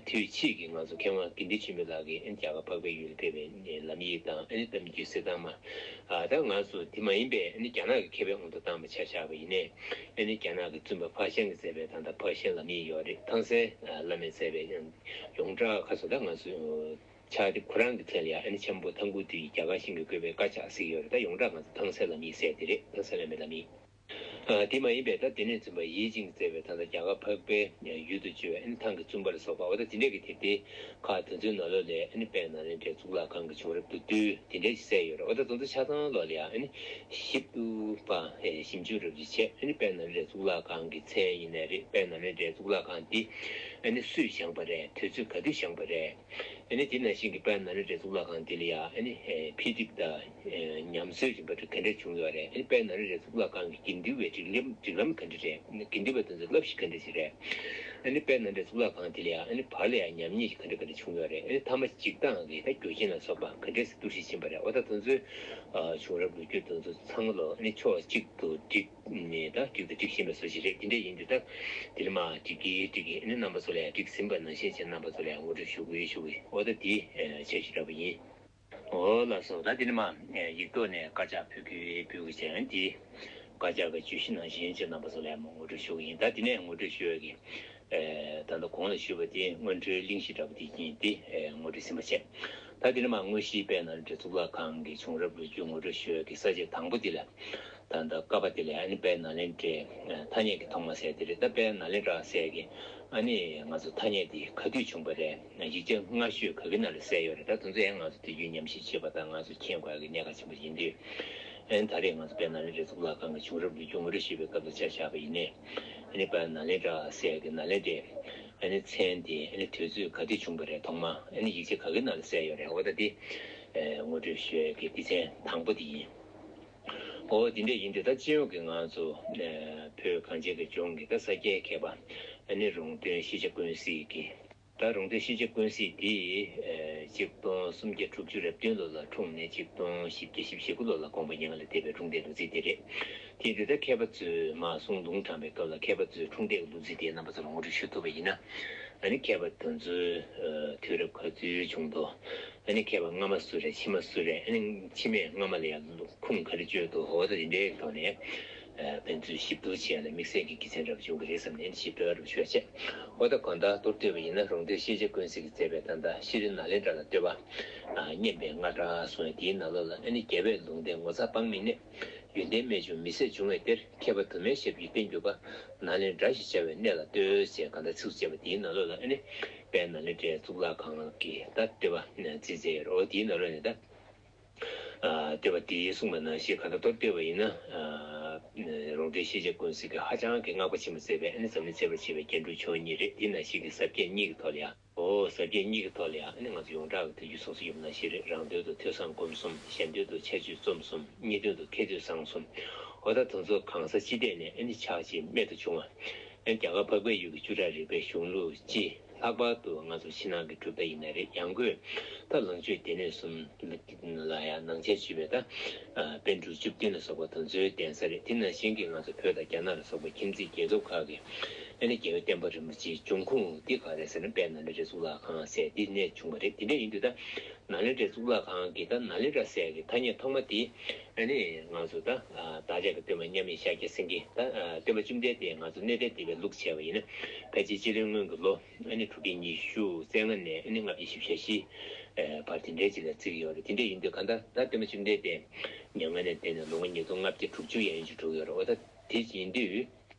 དུས་ཕྱིས་ཀྱི་ང་ཚོ་མཁས་དབང་དགེ་འདུན་ཆོས་འཕེལ་ལགས་ཀྱིས་ཨ་ནི་རྒྱ་གར་འཕགས་པའི་ཡུལ་ལ་ཕེབས་པའི་ལམ་ཡིག་དང་ཨ་ནི་གཏམ་རྒྱུད་གསེར་ཐང་མ། ད་ང་ཚོ་དེ་མ་ཡིན་པའི་ཨ་ནི་རྒྱ་ནག་གི་མཁས་པའི་དབང་དུ་བཏང་བ་ཆ་བཞག་པ་ཡིན་ནའི་ཨ་ནི་རྒྱ་ནག་གི་བཙུན་པ་ཕར་ཤན་གྱིས་མཛད་པའི་ད་ལྟ་ཕར་ཤན་ལམ་ཡིག་ཡོད་རེད། ཐང་སན་བླ་མས་མཛད་པའི་ཡོངས་གྲགས་ཁ་སོ་ད་ང་ཚོ་ཕྱག་དེབ་ཁོ་རང་གི་མཚན་ལ་ཡང་ཨ་ནི་ཆེན་པོ་ཐང་གུ་དུས་ཀྱི་རྒྱ་གར་ཞིང་གི་བཀོད་པའི་དཀར་ཆག་ཟེར་གྱི་ཡོད་རེད། ད་ཡོངས་གྲགས་ང་ཚོ་ཐང་སན་ལམ་ཡིག་ཟེར་དེ་རེད། ཐང་སན་བླ་མའི་ལམ་ཡིག་ཨ། དེ་མ་ཡིན་པའི་ད་དེ་ནས་བཙུན་པ་ཡིད་བཞིན་གྱིས་མཛད་པའི་ད་ལྟ་རྒྱ་གར་འཕགས་པའི་ཡུལ་དུ་བྱོན་པའི་ཨ་ནི་ཐང་གི་བཙུན་པ་ལ་སོགས་པ། འོ་ད་དེ་འདྲས་ཀྱི་དེབ་ཐེར་ཁག་དེ་ཚོའི་ནང་ལོགས་ལ་ཨ་ནི་དཔལ་ནཱ་ལེནྡྲའི་གཙུག་ལག་ཁང་གི་བྱུང་རབས་མདོར་བསྡུས་དེ་འདྲས་ཤིག་གསལ་ཡོད་རེད། འོ་ད་དེ་ཚོ་ཆ་ཚང་ལོགས་ལ་ཡང་ཨ་ནི་ཞིབ་ཏུ་ཕར་ཞིབ་འཇུག་རབ་ཅིག་བྱས། ཨ་ནི་དཔལ་ནཱ་ལེནྡྲའི་གཙུག་ལག་ཁང་གི་མཚན་ཡིན་ནའི་རེད། དཔལ་ནཱ་ལེནྡྲའི་གཙུག་ལག་ཁང་འདི་ཨ་ནི་སུས་བཞེངས་པ་རེད། དུས་ཚོད་ག་དུས་བཞེངས་པ་རེད། ཨ་ནི་དེ་ནང་བཞིན་གྱི་དཔལ་ནཱ་ལེནྡྲའི་གཙུག་ལག་ཁང་འདི་ལ་ཡང་ཨ་ནི་ཨེ་འཕེལ་འགྲིབ་དང་ཨེ་ཉམས་གསོའི་རིམ་པ་དེ་ག་འདྲ་བྱུང་ཡོད་རེད། ཨ་ནི་དཔལ་ནཱ་ལེནྡྲའི་གཙུག་ལག་ཁང་གི་དགེ་འདུན་པའི་སྒྲིག་ལམ་སྒྲིག་ལམ་ག་འདྲ་རེད། དགེ་འདུན་པ་དེ་ཚོའི་བསླབ་གཞི་ག་འདྲ་ཞིག་རེད། ཨ་ནི་དཔལ་ནཱ་ལེནྡྲའི་གཙུག་ལག་ཁང་དེ་ལ་ཡང་ཨ་ནི་བར་ལ་ཡང་ཉམས་ཉེས་ཀྱི་ག་འདྲ་ག་འདྲ་བྱུང་ཡོད་རེད། ཨ་ནི་མཐའ་མ་འཇིག་སྟངས་ཀྱི་ད་རྒྱུ་རྐྱེན་ལ་སོགས་པ་ག་འདྲས་སེ་གཏོར་བཤིག་ཕྱིན་པ་རེད། འོ་ད་དེ་ཚོའི་ཨ་བྱུང་རབས་ལོ་རྒྱུས་དེ་ཚོ་ཚང་མ་ལོ་ཨ་ནི་ཕྱོགས་གཅིག་ཏུ་བསྒྲིགས་ནས་ད་རྒྱུག་དང་སྒྲིག་བཞིན་པའི་བཟོ་ཞིག་རེད། དེ་འདྲ་ཡིན་དུས་ད་དེ་ནི་མ་སྒྲིག་གི་སྒྲིག་གི་ཨ་ནི་རྣམ་པ་ཚོ་ལ་ཡང་སྒྲིག་ཟིན་པ་ནང་བཞིན་བྱས། རྣམ་པ་ཚོ་ལ་ཡང་ངོ་སྤྲོད་ཞུ་གི་ཞུ་གི་འོ་ད་དེ་འཆར་གཞི་འདྲ་པོ་ཡིན། འོ་ལགས་སོ། ད་དེ་ནི་མ་ཡིག་ཐོག་ནས་དཀར་ཆག་ཕུལ་གི་ཕུལ་གི་བྱས། ཨ་ནི་དེ་དཀར་ཆག་གི་བརྗོད་གཞི་ནང་བཞིན་བྱས་རྣམ་པ་ཚོ་ལ་ཡང་མ་ངོ་སྤྲོད་ཞུ་གི་ཡིན། ད་དེ་ནས་ངོ་སྤྲོད་ཞུ་ཡ་གི་ད་ལྟ་གོང་ལ་ཞུས་པ་དེ་སྔོན་འགྲོའི་གླེང་གཞི་འདྲ་པོ་དེ་ཡིན། དེ་ངོ་སྤྲོད་ཟིན་པ་བྱས། ད་དེ་ནི་མ་དངོས་གཞིའི་དཔལ་ནཱ་ལེནྡྲའི་གཙུག་ལག་ཁང་གི་བྱུང་རབས་ལོ་རྒྱུས་ངོ་སྤྲོད་ཞུ་ཡ་གི་ས་བཅད་དང་པོ་དེ་ལ། ད་ལྟ་ཀ་པ་དེ་ལ་ཨ་ནི་དཔལ་ནཱ་ལེནྡྲའི་ཐ་སྙད་ཀྱི་ཐོག་མ་ཟེར་དེ་རེད། ད་དཔལ་ནཱ་ལེནྡྲ་ཟེར་གི་ཨ་ནི་ང་ཚོ་ཐ་སྙད་དེ་ག་དུས་བྱུང་པ་རེད། ཡིག་ཆ་སྔ་ཤོས་ག་གི་ནང་ལ་གསལ་ཡོད་རེད། ད་དེ་ཚོ་ཡང་ང་ཚོ་དུས་རྒྱུན་ཉམས་ཞིབ་བྱེད་པ་དང་ང་ཚོ་མཁྱེན་དགོས་ཀྱི་གནད་འགག་ཆེན་པོ་ཡིན་དུས། ཨ་ནི་ད་རེས་ང་ཚོ་དཔལ་ནཱ་ལེནྡྲའི་གཙུག་ལག་ཁང་གི་བྱུང་རབས་ལོ་རྒྱུས་ངོ་སྤྲོད་ཞུས་པའི་སྐབས་ལ་ཆ་བཞག་པ་ཡིན་ནའི། ཨ་ནི་དཔལ་ནཱ་ལེནྡྲ་ཟེར་གི་ནཱ་ལེནྡྲའི་ཨ་ནི་མཚན་དེ་ཨ་ནི་དུས་ཚོད་ག་དུས་བྱུང་པ་རེད། ཐོག་མ་ཨ་ནི་ཡིག་ཆ་ག་གི་ནང་ལ་གསལ་ཡོད་རེད། འོ་ད་དེ་ངོ་སྤྲོད་ཞུ་ཡ་གི་སྡེ་ཚན་དང་པོ་དེ་ཡིན། འོ་དེ་འདྲ་ཡིན་དུས་ད་སྤྱི་ཡོངས་ཀྱི་ང་ཚོ་ཨ་བོད་གངས་ཅན་གྱི་ལྗོངས་ཀྱི་ད་ས་སྐྱའི་མཁས་པ་ཨ་ནི་རོང་སྟོན་ཤེས་བྱ་ཀུན་གཟིགས་ཀྱིས། ད་རོང་སྟོན་ཤེས་བྱ་ཀུན་གཟིགས་འདི་ཨ་གཅིག་སྟོང་སུམ་བརྒྱ་དྲུག་ཅུ་རེ་བདུན་ལོ་ལ་འཁྲུངས་ནས་གཅིག་སྟོང་བཞི་བརྒྱ་བཞི་བཅུ་ཞེ་དགུ་ལོ་ལ་དགོངས་པ་མྱ་ངན་ལས་འདས་པའི་འཁྲུངས་འདས་ལོ་ཚིགས་དེ་རེད། དེ་ཡིན་དུས་ད་མཁས་པ་ཚོས་མར་གསུང་ལུང་དྲངས་པའི་སྐབས་ལ་མཁས་པ་ཚོའི་འཁྲུངས་འདས་ཀྱི་ལོ་ཚིགས་དེ་རྣམ་པ་ཚོ་ལ་ངོ་སྤྲོད་ཞུ་ཐུབ་པ་ཡིན་ན། ཨ་ནི་མཁས་པ་དེ་ཚོའི་ཨ་དུས་རབས་ག་ཚོད་བྱུང་འདུག་ཨ་ནི་མཁས་པ་སྔ་མ་སུ་རེད། ཕྱི་མ་སུ་རེད། ཨ་ནི་ཕྱི་མས་སྔ་མ་ལ་ཡང་ཁུངས་ག་རེ་བཅོལ་འདུག་འོ་ད་དེ་འདྲའི་ཐོག་ནས་ཨ་ཕན་ཚུན་ཞིབ་བསྡུར་བྱས་ལ་དམིགས་བསལ་གྱི་དགེ་མཚན་འདྲ་པོ་འབྱུང་གི་རེད་བསམ་ནས་ཞིབ་ཕྲ་རུ་ཞུས་བྱས། འོ་ད་གང་ལྟར་མདོར་བསྡུས་པ་ཡིན་ན་རོང་སྟོན་ཤེས་བྱ་ཀུན་གཟིགས་ཀྱིས་མཛད་པའི་ད་ལྟ་ཤྲཱི་ནཱ་ལེནྡྲ་ལ་བསྟོད་པ་ཨ་སྙན་པའི་རྔ་སྒྲ་གསུངས་ཡ་དེའི་ནང་ལོགས་ལ་ཨ་ནི་རྒྱལ་བའི་ལུང་བསྟན་ངོ་མཚར་དཔག་མེད་གནས། ཡོན་ཏན་རྨད་བྱུང་མི་ཟད་འབྱུང་བའི་གཏེར། མཁས་པ་དུ་མའི་ཞབས་ཀྱིས་བསྟན་གྱུར་པ། ནཱ་ལེནྡྲ་ཞེས་བྱ་བའི་གནས་ལ་བསྟོད། ཅེས་གང་ལྟར་ཚིགས་སུ་བཅད་པ་དེའི་ནང་ལོགས་ལ་ཨ་ནི་དཔལ་ནཱ་ལེནྡྲའི་གཙུག་ལག་ཁང་གི་ད་བསྟོད་པ་བརྩི་མཛད་ཡོད་རེད། འོ་དེའི་ནང་ལོགས་ནས་ད་ཨ་བསྟོད་པ་དེའི་གསུངས་པ་ནང་བཞིན་གང་ལྟར་མདོར་བསྡུས་པ་ཡིན་ན་ཨ་རོང་སྟོན་ཤེས་བྱ་ཀུན་གཟིགས་ཀྱིས་ཧ་ཅང་གི་བསྔགས་པ་ཆེན་པོ་མཛད་པའི་ཨ་ནི་འཛམ་གླིང་ཚད་པར་ཆེ་བའི་རྒྱན་དྲུག་མཆོག་གཉིས་རེད། དེ་ནང་བཞིན་གྱི་ཟབ་རྒྱས་གཉིས་ཀྱི་ཐོག་ལ་ཡང་། འོ་ཟབ་རྒྱས་གཉིས་ཀྱི་ཐོག་ལ་ཡང་ཨ་ནི་ང་ཚོ་ཡོངས་གྲགས་ཀྱི་ཐོས་རྒྱུ་སོ་སོ་ཡོད་པ་ནང་བཞིན་རེད། རང་དོན་དུ་ཐོས་བསམ་སྒོམ་གསུམ། གཉིས་དོན་དུ་མཁས་བསྟོད་གསང་གསུམ། འོ་ད་དེ་ཚོ་གང་ས་ཅི་ཐད་ནས་ཨ་ནི་ཕྱག་ཕྱིད་རྨད་དུ་བྱུང་བ། ཨ་ནི་རྒྱ་གར་འཕགས་པའི་ཡུལ་གྱི་བཅུ་ཕྲག་རིག་པའི་གཞུང་ལུགས་སྤྱི་ ལྷག་པར་དུ་ང་ཚོ་ཕྱི་ནང་གི་གྲུབ་མཐའ་ཡིན་ན་རེད། ཡང་སྒོས་ད་ལོངས་སྤྱོད་སྡེ་སྣོད་གསུམ་ལ་ཡང་ནང་ཆེན་ཞུས་པའི་ད་པཎ་གྲུབ་བཅུ་བདུན་ལ་སོགས་པ་དེ་ཚོའི་གདན་ས་རེད། དེ་ནང་བཞིན་གྱི་ང་ཚོ་བོད་དང་རྒྱ་ནག་ལ་སོགས་པའི་ཁྱིམ་མཚེས་རྒྱལ་ཁབ་ཁག་གི་ཨ་ནི་རྒྱལ་བའི་བསྟན་པ་རིན་པོ་ཆེའི་འབྱུང་ཁུངས་འདི་ག་རེ་ཟེར་ན་དཔལ་ནཱ་ལེནྡྲའི་གཙུག་ལག་ཁང་ཟེར་འདི་ནས་བྱུང་བ་རེད། དེ་འདྲ་ཡིན་དུས་ད་ནཱ་ལེནྡྲའི་གཙུག་ལག་ཁང་གི་ད་ནཱ་ལེནྡྲ་ཟེར་གྱི་ཐ་སྙད་ཐོག་མ་དེ་ཨ་ནི་ང་ཚོ་ད་བདག་ཅག་གི་སྟོན་པ་མཉམ་མེད་ཤཱཀྱ་སེང་གེ་ད་སྟོན་པ་བཅོམ་ལྡན་འདས་ང་ཚོ་གནས་བརྟན་སྡེ་པའི་ལུགས་བྱས་པ་ཡིན་ན་ཕལ་ཆེར་སྤྱི་ལོའི་སྔོན་གྱི་ལོ་ཨ་ནི་དྲུག་བརྒྱ་ཉི་ཤུ་རྩ་ལྔ་ནས་ཨ་ནི་ལྔ་བརྒྱ་བཞི་བཅུ་ཞེ་བཞི་བར་དེ་འདྲའི་ཅིག་ལ་བརྩི་གི་ཡོད་རེད། དེ་འདྲ་ཡིན་དུས་གང་ལྟར་ད་སྟོན་པ་བཅོམ་ལྡན་འདས་མྱ་ངན་ལས་འདས་ནས་ལོ་ངོ་ཉིས་སྟོང་ལྔ་བརྒྱ་དྲུག་ཅུ་ཡན་ཅིག་འགྲོ་གི་ཡོད་རེད། འོ་ད་དེ་ཡིན་དུས།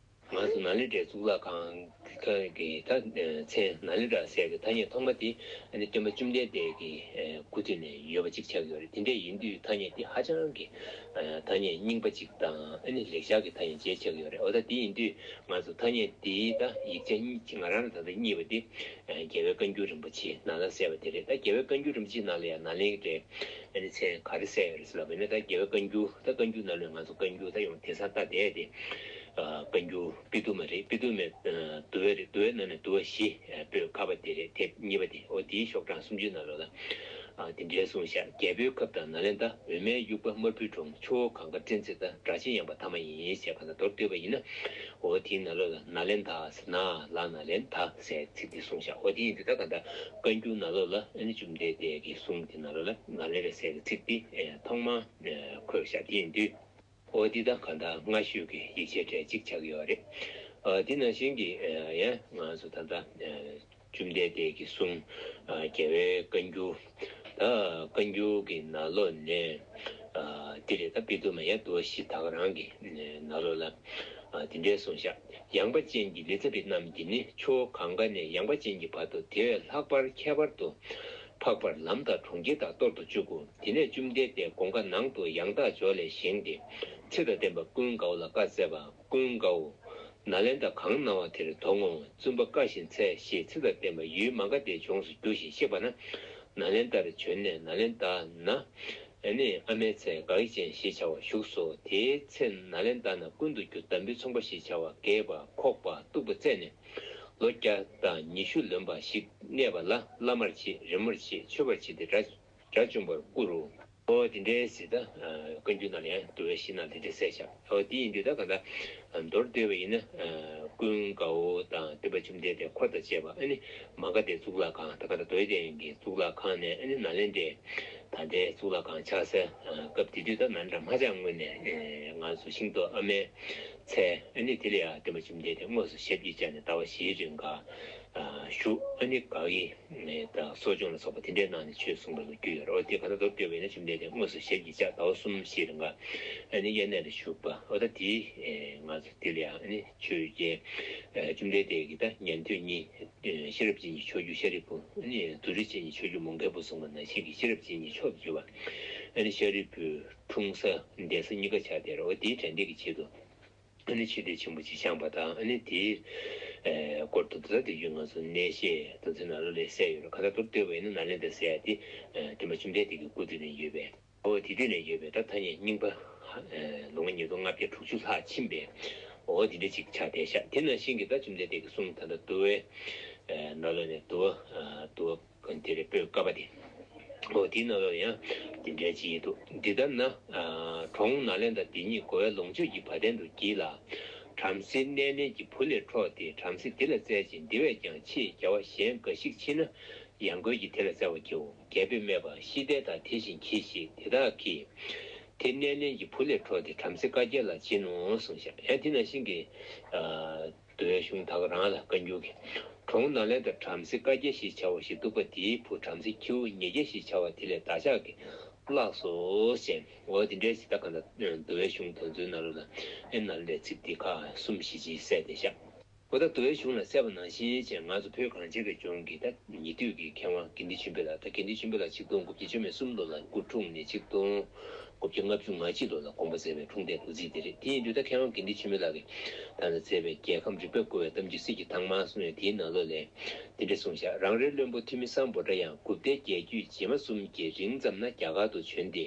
ང་ཚོ་ནཱ་ལེནྡྲའི་གཙུག་ལག་ཁང་གི་ད་མཚན་ནཱ་ལེནྡྲ་ཟེར་གྱི་ཐ་སྙད་ཐོག་མ་དེ་ཨ་ནི་སྟོན་པ་བཅོམ་ལྡན་འདས་ཀྱི་སྐུ་དུས་ནས་ཡོད་པ་ཅིག་ཆགས་ཡོད་རེད། དེ་འདྲ་ཡིན་དུས་ཐ་སྙད་དེ་ཧ་ཅང་གི་ཐ་སྙད་རྙིང་པ་ཅིག་དང་ཨ་ནི་ལེགས་སྦྱར་གྱི་ཐ་སྙད་ཅིག་ཆགས་ཡོད་རེད། འོ་ད་དེ་ཡིན་དུས་ང་ཚོ་ཐ་སྙད་དེའི་ད་ཡིག་ཆ་གཉིས་ང་རང་ལ་ད་ལྟ་གཉིས་པ་དེ་རྒྱལ་བའི་བཀའ་འགྱུར་རིན་པོ་ཆེ་ནང་ལ་གསལ་བ་དེ་རེད། ད་རྒྱལ་བའི་བཀའ་འགྱུར་རིན་པོ་ཆེ་ནང་ལ་ཡང་ནཱ་ལེནྡྲའི་ཨ་ནི་མཚན་ག་རེ་གསལ་ཡོད་རེད་ཟེར་ལབ་པ་ཡིན་ན་ད་རྒྱལ་བའི་བཀའ་འགྱུར་ད་བཀའ་འགྱུར་ནང་ལ་ང་ཚོ་བཀའ་འགྱུར་ད་ཡང་དེང་སང་ད་དེ་དེ། བཀའ་འགྱུར་པི་ཏུ་མ་རེད། པི་ཏུ་མའི་འདུལ་བ་རེད། འདུལ་བའི་ནང་ནས་འདུལ་བ་བཞི་པོད་ཁ་པ་དེ་རེད། དེབ་གཉིས་པ་དེ་འོ་དེའི་ཤོག་གྲངས་སུམ་ཅུ་ནང་ལོགས་ལ་དེ་འདྲའི་གསུངས་ཤག་རྒྱལ་པོའི་ཁབ་དང་ནཱ་ལེནྡྲ། འོད་མའི་དབྱུག་པ་དམར་པོའི་གྲོང་། ཆུ་བོ་གངྒཱ་སྤྲིན་ཚེ་དང་། སྒྲ་གཅན་ཡངས་པ་ཐ་མ་ཡིན། ཞེས་གང་ལྟར་མདོར་བསྡུས་པ་ཡིན་ན་འོ་དེའི་ནང་ལོགས་ལ་ནཱ་ལེནྡྲ་ཟེར་ན་ལ་ནཱ་ལེནྡྲ་ཟེར་ཚིག་དེ་གསུངས་ཤག་འོ་དེ་ཡིན་དུས་ད་གང་ལྟར་བཀའ་འགྱུར་ནང་ལོགས་ལ་ཨ་ནི་བཅོམ་ལྡན་འདས་ཀྱི་གསུང་དེ་ནང་ལོགས་ལ་ནཱ་ལེནྡྲ་ཟེར་གྱི་ཚིག་དེ་ཐོག་མར་འཁོད་ཤག་དེ་ཡིན་དུས། འོ་འདི་དང་གང་ལྟར་སྔ་ཤོས་ཀྱི་ཡིག་ཆའི་གྲས་གཅིག་ཆགས་ཀྱི་ཡོད་རེད། ཨ་འདི་ནང་བཞིན་གྱི་ཨ་ཡང་ང་ཚོ་ད་ལྟ་ཨ་བཅོམ་ལྡན་འདས་ཀྱི་གསུང་ཨ་རྒྱལ་བའི་བཀའ་འགྱུར། ད་བཀའ་འགྱུར་གྱི་ནང་ལོགས་ནས་ཨ་འདི་རེད། ད་པི་ཏུ་མ་ཡང་འདུལ་བ་བཞི་ད་ག་རང་གི་ནང་ལོགས་ལ་ཨ་འདི་འདྲའི་གསུངས་ཤག་ཡངས་པ་ཅན་གྱི་ལི་ཙ་བི་རྣམས་ཀྱིས་ནི། ཆུ་བོ་གངྒཱ་ནས་ཡངས་པ་ཅན་གྱི་བར་དུ་དེ་བས་ལྷག་པར་ཁྱད་པར་དུ་འཕགས་པར་ལམ་དང་གྲོང་ཁྱེར་དག་གཏོར་དུ་བཅུག་གོ། དེ་ནས་བཅོམ་ལྡན་འདས་དགོངས་ཁ་ནང་དུ་ཡང་དག་འཇོག་ལས་བཞེངས་ཏེ། ཚེ་དང་ལྡན་པ་ཀུན་དགའ་བོ་ལ་བཀའ་སྩལ་པ། ཀུན་དགའ་བོ། ནཱ་ལེནྡྲ་གང་སྣང་བ་དེར་དོང་ངོ་། བཙུན་པ་བཀའ་བཞིན་འཚལ་ཞེས། ཚེ་དང་ལྡན་པ་ཡུལ་མ་འགགས་པའི་ལྗོངས་སུ་རྒྱུ་ཞིང་གཤེགས་པ་ན། ནཱ་ལེནྡྲར་བྱོན་ནས་ནཱ་ལེནྡྲ་ན། ཨ་ནི་ཨ་མའི་ཚལ་དགའ་བའི་ཅན་ཞེས་བྱ་བ་བཞུགས་སོ། དེའི་ཚེ་ནཱ་ལེནྡྲ་ན་ཀུན་ཏུ་རྒྱུ་འདམ་བུའི་ཚོང་པ་ཞེས་བྱ་བ་རྒས་པ་ཁོག་པ་སྟུག་པ་བཙས་ནས། ལོ་བརྒྱ་དང་ཉི་ཤུ་ལོན་པ་ཞིག་གནས་པ་ལ་བླ་མར་བྱེད། རི་མོར་བྱེད། མཆོད་པར་བྱེད་དེ་དགྲ་དགྲ་བཅོམ་པར་བསྐུལ་རོ། ཨོ་དེ་འདྲའི་ཟེར་ད་བཀའ་འགྱུར་ནང་ལ་ཡང་འདུལ་བའི་གཞི་ནང་དེ་འདྲ་གསལ་བཞག་ཨོ་དེ་ཡིན་དུས་ད་ག་ད་མདོར་བསྡུས་པ་ཡིན་ན་ཀུན་དགའ་བོ་དང་སྟོན་པ་བཅོམ་ལྡན་འདས་འཁོར་དང་བཅས་པ་ཨ་ནི་མ་ག་དྷའི་གཙུག་ལག་ཁང་ད་ག་ད་རྡོ་རྗེ་གདན་གྱི་གཙུག་ལག་ཁང་ནས་ཨ་ནི་ནཱ་ལེནྡྲའི་ད་ལྟའི་གཙུག་ལག་ཁང་ཆགས་སའི་སྐབས་དེ་དུས་ད་ནཱ་ལེནྡྲ་མ་ཆགས་སྔོན་ནས་ང་ཚོ་ཤིང་ཏོག་ཨ་མའི་ཚལ་ཨ་ནི་དེ་ལ་ཡང་སྟོན་པ་བཅོམ་ལྡན་འདས་དངོས་སུ་ཞབས་ཀྱིས་བཅགས་ནས་ཟླ་བ་བཞིའི་རིང་ག་བཞུགས་ཨ་ནི་དགག་དབྱེ་དང་གསོ་སྦྱོང་ལ་སོགས་པ་དེ་འདྲའི་ནང་ནས་ཆོས་གསུངས་པ་ལ་རྒྱུས་ཡོད་རེད། འོ་དེ་ག་ན་མདོར་བསྡུས་པ་ཡིན་ན་བཅོམ་ལྡན་འདས་དངོས་སུ་ཞབས་ཀྱིས་བཅགས་ཟླ་བ་གསུམ་བཞིའི་རིང་ག་ཨ་ནི་དབྱར་གནས་ལ་བཞུགས་པ་འོ་ད་དེ་ང་ཚོ་དེ་ལ་ཡང་ཨ་ནི་ཆོས་རྒྱལ་བཅོམ་ལྡན་འདས་ཀྱི་ད་ཉན་ཐོས་གཉིས་ཤེས་རབ་ཅན་གྱི་མཆོག་གྱུར་ཤཱ་རིའི་བུ་ཨ་ནི་དུར་ཁྲོད་ཅན་གྱི་མཆོག་གྱུར་མོའུ་འགལ་བུ་གསུངས་པ་ནང་བཞིན་གྱི་ཤེས་རབ་ཅན་གྱི་མཆོག་ཏུ་གྱུར་པ་ཨ་ནི་ཤཱ་རིའི་བུའི་འཁྲུངས་ས་གདན་ས་གཉིས་ཀ་ཆགས་བསྡད་རེད། འོ་དེའི་དྲན་རྟེན་གྱི་ཆེད་དུ། ཨ་ནི་མཆོད་རྟེན་ཆེན་པོ་ཅིག་བཞེངས་པ་དང་ཨ་ནི་དེའི་སྐོར་དུ་ད་དེ་བཞིན་ང་ཚོ་གནས་བཤད་དེ་ཚོའི་ནང་ལོགས་ལ་གསལ་ཡོད་རེད། གང་ལྟར་མདོར་བསྡུས་པ་ཡིན་ན་ནཱ་ལེནྡྲ་ཟེར་ཡ་དེ་སྟོན་པ་བཅོམ་ལྡན་འདས་ཀྱི་སྐུ་དུས་ནས་ཡོད་པའི་ཨོ་དེ་དུས་ནས་ཡོད་པའི་ད་ཐ་སྙད་རྙིང་པ་ལོ་ངོ་ཉིས་སྟོང་ལྔ་བརྒྱ་དྲུག་ཅུ་ལྷག་ཕྱིན་པའི་ཨོ་དེ་འདྲ་ཅིག་ཆགས་བསྡད་ཤག་དེ་ནང་བཞིན་གྱི་ད་བཅོམ་ལྡན་འདས་ཀྱི་གསུང་ད་ལྟ་འདུལ་བའི་ནང་ལོགས་ནས་འདུལ་བ་འདུལ་བ། དེ་རེད་པོད་ཀ་པ་དེ། འོ་དེའི་ནང་ལོགས་ཡང་དེ་འདྲའི་ཅིག་འདུག་འདི་ལྟར་ན། གྲོང་ནཱ་ལེནྡྲ་འདི་ཉིད་རྒོལ་བའི་ལོངས་སྤྱོད་ཀྱི་བ་དན་དུ་བགྱིས་ལ། བྲམ་ཟེའི་གནས་ལེན་གྱི་བུ་ལས་འཕྲོག་སྟེ་བྲམ་ཟེ་འདི་ལ་སྩལ་ཅིང་འདི་བས་ཀྱང་ཆེས་རྒྱལ་བ་གཞན་འགའ་ཞིག་མཆིས་ན་ཡང་རྒོལ་གྱིས་དེ་ལ་སྩལ་བར་བགྱིའོ། རྒྱལ་པོས་སྨྲས་པ། ཤི་དེ་དག་དེ་བཞིན་གྱིས་ཤིག་དེ་དག་གིས་དེ་གནས་ལེན་གྱི་བུ་ལས་འཕྲོག་སྟེ་བྲམ་ཟེ་བཀའ་བརྒྱད་ལ་བྱིན་ནོ་གསུངས་ཤག་ཡང་དེ་ནང་བཞིན་གྱི། འདུལ་བའི་གཞུང་ད་ག་རང་ལ་བཀའ་འགྱུར་གྱི། གྲོང་ནཱ་ལེནྡྲ་བྲམ་ཟེ་བཀའ་བརྒྱད་ཞེས་བྱ་བ་ཞིག་འདུག་པ། དེའི་བུ་བྲམ་ཟེ་ཁྱེའུ་ཉེར་བརྒྱད་ཞེས་བྱ་བ་དེ་ལས་བདག་ཅག་གིས་བརླགས་སོ་ཞེས། འོ་དེ་འདྲའི་ཞིག་ད་ག་ད་འདུལ་བའི་གཞུང་དེ་ཚོའི་ནང་ལོགས་ལ་ཨེ་ནཱ་ལེནྡྲའི་ཚིག་འདི་ཁག་གསུམ་བཞི་ཅིག་གསལ་བསྡད་ཤག་འོ་ད་འདུལ་བའི་གཞུང་ལ་གསལ་བ་ནང་བཞིན་བྱས་ང་ཚོ་བོད་གངས་ཅན་གྱི་ལྗོངས་ཀྱི་ད་ཉེ་དུས་ཀྱི་མཁས་དབང་དགེ་འདུན་ཆོས་འཕེལ་ལགས། ད་དགེ་འདུན་ཆོས་འཕེལ་ལགས་ཆིག་སྟོང་དགུ་བརྒྱ་བཅུ་མེད་གསུམ་ལོ་ལ་སྐུ་འཁྲུངས་ནས་ཆིག་སྟོང་དགུ་བརྒྱ་ལྔ་བཅུ་ང་གཅིག་ལོ་ལ་དགོངས་པ་མཛད་པའི་འཁྲུངས་འདས་ལོ་ཚིགས་དེ་རེད། དེ་ཡིན་དུས་ད་མཁས་དབང་དགེ་འདུན་ཆོས་འཕེལ་ལགས་ཀྱིས་ད་ལྟ་མཛད་པའི་རྒྱལ་ཁམས་རིག་པས་བསྐོར་བའི་གཏམ་རྒྱུད་གསེར་གྱི་ཐང་མ་གསུངས་ཡོད། དེའི་ནང་ལོགས་ལས་འདི་འདྲ་གསུངས་བཞག་རང་རེའི་བློན་པོ་ཐོན་མི་སམ་བྷོ་ཊ་ཡང་གུཔྟའི་རྒྱལ་རྒྱུད་རྗེས་མ་གསུམ་གྱིས་རིང་ཙམ་ན་རྒྱ་གར་དུ་བྱོན་ཏེ།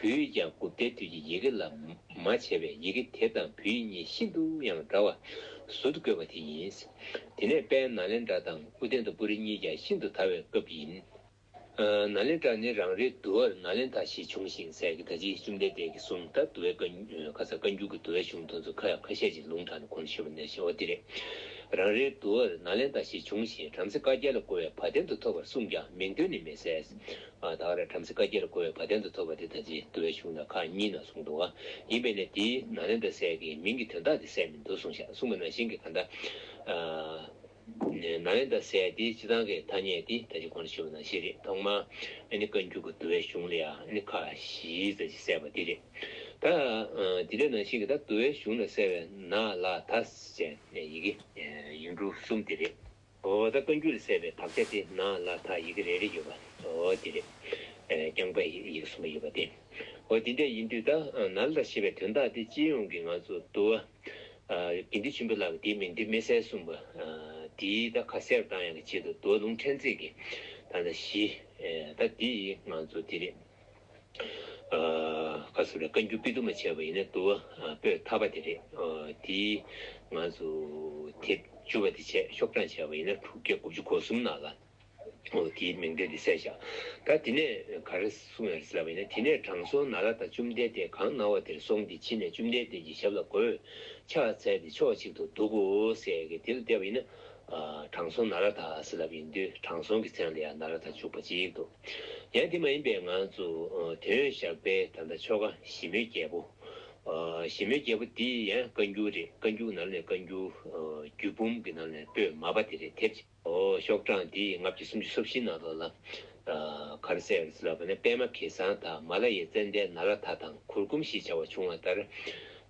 བོད་ཡིག་ཀྱང་གུཔྟའི་དུས་ཀྱི་ཡི་གེ་ལ་མ་བྱས་པས་ཡི་གེ་དེབ་དང་བོད་ཡིག་གཉིས་ཤིན་ཏུ་ཡང་འདྲ་བར་ཟུར་དུ་བཀོད་པ་དེ་ཡིན། དེ་ནས་དཔལ་ནཱ་ལེནྡྲ་དང་ཨུ་ཏན་ཏ་པུ་རི་གཉིས་ཀྱང་ཤིན་ཏུ་དར་བའི་སྐབས་ཡིན། ཨ། ནཱ་ལེནྡྲ་ནི་རང་རེའི་འདུལ་བར་ནཱ་ལེནྡ་ཞེས་བྱུང་ཞིང་ཟེར་གྱི་ད་ཅི་བཅོམ་ལྡན་འདས་ཀྱིས་གསུངས། ད་འདུལ་བའི་བཀའ་ཁ་ས་བཀའ་འགྱུར་གྱི་འདུལ་བའི་གཞུང་དེ་ཚོ་ཁ་ཡ་ཁ་ཤས་ཅིག་ལུང་དྲངས་ནས་གོང་ཞུས་པ་ནང་བཞིན་འོ་དེ་རེད། རང་རེའི་འདུལ་བར་ནཱ་ལེནྡ་ཞེས་བྱུང་ཞིང་བྲམ་ཟེ་བཀའ་བརྒྱད་ལ་བསྐོར་བས་བ་དན་དུ་ཐོབ་པར་གསུངས་ཀྱང་མིང་དོན་ནི་མི་གསལ། ཨ། ད་ག་རེ་བྲམ་ཟེ་བཀའ་བརྒྱད་ལ་བསྐོར་བས་བ་དན་དུ་ཐོབ་པ་དེ་ད་ཅི་འདུལ་བའི་གཞུང་ནང་ཁག་གཉིས་ནང་གསུངས་འདུག་ག་ཡིན་པས་ན་དེའི་ནཱ་ལེནྡ་ཟེར་གྱི་མིང་གི་དོན་དག་དེ་གསལ་མི་འདུག་གསུངས་ཤག་གསུངས་པ་ནང་བཞིན་གྱི་གང་ལྟར། ཨ། ནཱ་ལེནྡ་ཟེར་དེ་སྤྱི་བཏང་གི་ཐ་སྙད་དེ་ད་ཅི་གོང་ལ་ཞུས་པ་ནང་བཞིན་རེད། ཐོག་མར་ཨ་ནི་བཀའ་འགྱུར་གྱི་འདུལ་བའི་གཞུང་ལ་ཡང་ཨ་ནི་ཁག་བཞི་ཙམ་ཞིག་གསལ་བ་དེ་རེད། ད་ཨ་དེ་འདྲ་ནང་བཞིན་གྱི་ད་འདུལ་བའི་གཞུང་ལ་གསལ་བའི་ནཱ་ལ་ད་ཟེར་ནས་ཡི་གེ་ཡིག་འབྲུ་གསུམ་དེ་རེད། འོ་ད་བཀའ་འགྱུར་ལ་གསལ་བའི་དག་ཆ་དེ་ནཱ་ལ་ད་ཡི་གེ་རེ་རེ་ཡོད་པ་འོ་དེ་རེད། རྐྱང་པ་ཡི་གེ་གསུམ་པ་ཡོད་པ་དེ། འོ་དེ་འདྲ་ཡིན་དུས་ད་ནཱ་ལ་ད་ཞེས་པའི་དོན་དག་དེ་སྤྱི་ཡོངས་ཀྱི་ང་ཚོ་འདུལ་བ། ཨ། དགེ་འདུན་ཆོས་འཕེལ་ལགས་ཀྱིས་དེའི་མིང་དོན་མི་གསལ་གསུངས་པ། ཨ། དེའི་ད་ཁ་གསལ་བཏང་ཡག་གི་ཆེད་དུ་འདུལ་བ་ལུང་ཕྲན་ཚེགས་ཀྱི་ད་ལྟ་བཞི། ཨ། ད་དེ་ཡིས་ང་ཚོ་དེ་རེད། ཨ། ཁ་གསལ་རེད། བཀའ་འགྱུར་དཔེ་བསྡུར་མ་བྱས་པ་ཡིན་ན་འདུལ་བ་ཨ་པོད་ཐ་པ་དེ་རེད། ཨ། དེའི་ང་ཚོ་དེབ་བཅུ་པ་དེ་བྱས་ཤོག་གྲངས་བྱས་པ་ཡིན་ན་དྲུག་བརྒྱ་དགུ་བཅུ་གོ་གསུམ་ནང་ལ། འོ་དེའི་མིང་དོན་འདི་གསལ་བཞག་ད་དེ་ནས་ག་རེ་གསུངས་ཡོད་རེད་ཟེར་ལབ་པ་ཡིན་ན། དེ་ནས་དྲང་སྲོང་ནཱ་ལ་དང་བཅོམ་ལྡན་འདས་གང་ན་བ་དེར་སོང་སྟེ་ཕྱིན་ནས་བཅོམ་ལྡན་འདས་ཀྱི་ཞབས་ལ་གུས་ཕྱག་འཚལ་ཏེ་ཕྱོགས་གཅིག་ཏུ་འདུག་གོ་ཟེར་གི་དེ་ལ་བལྟས་པ་ཡིན་ན། ཨ། དྲང་སྲོང་ནཱ་ལ་དང་ཟེར་ལབ་ཡིན་དུས་དྲང་སྲོང་གི་མཚན་ལ་ཡང་ནཱ་ལ་དང་འཇུག་པ་གཅིག་འདུག་ཡང་དེ་མ་ཡིན་པའི་ང་ཚོ་ཨ་དོན་བཞག་པའི་ད་ལྟ་ཆོ་ག་ཞི་མོལ་རྒྱལ་པོ། ཨ། ཞི་མོལ་རྒྱལ་པོ་འདི་ཡང་བཀའ་འགྱུར་རེད། བཀའ་འགྱུར་ནང་ནས་བཀའ་འགྱུར་ཨ་རྒྱུད་འབུམ་གྱི་ནང་ནས་པོད་མ་པ་དེ་རེད། དེབ་ཨོ། ཤོག་གྲངས་འདི་ལྔ་བརྒྱ་སུམ་ཅུ་སོ་བཞི་ནང་ལོགས་ལ། ཨ། ག་རེ་གསལ་ཡོད་ཟེར་ལབ་པ་ན། པདྨ་གེ་སར་དང་མ་ལ་ཡའི་ཙན་དན་ནཱ་ལ་དྷ་དང་གུར་གུམ་ཞེས་བྱ་བ་བྱུང་བ་ལྟར།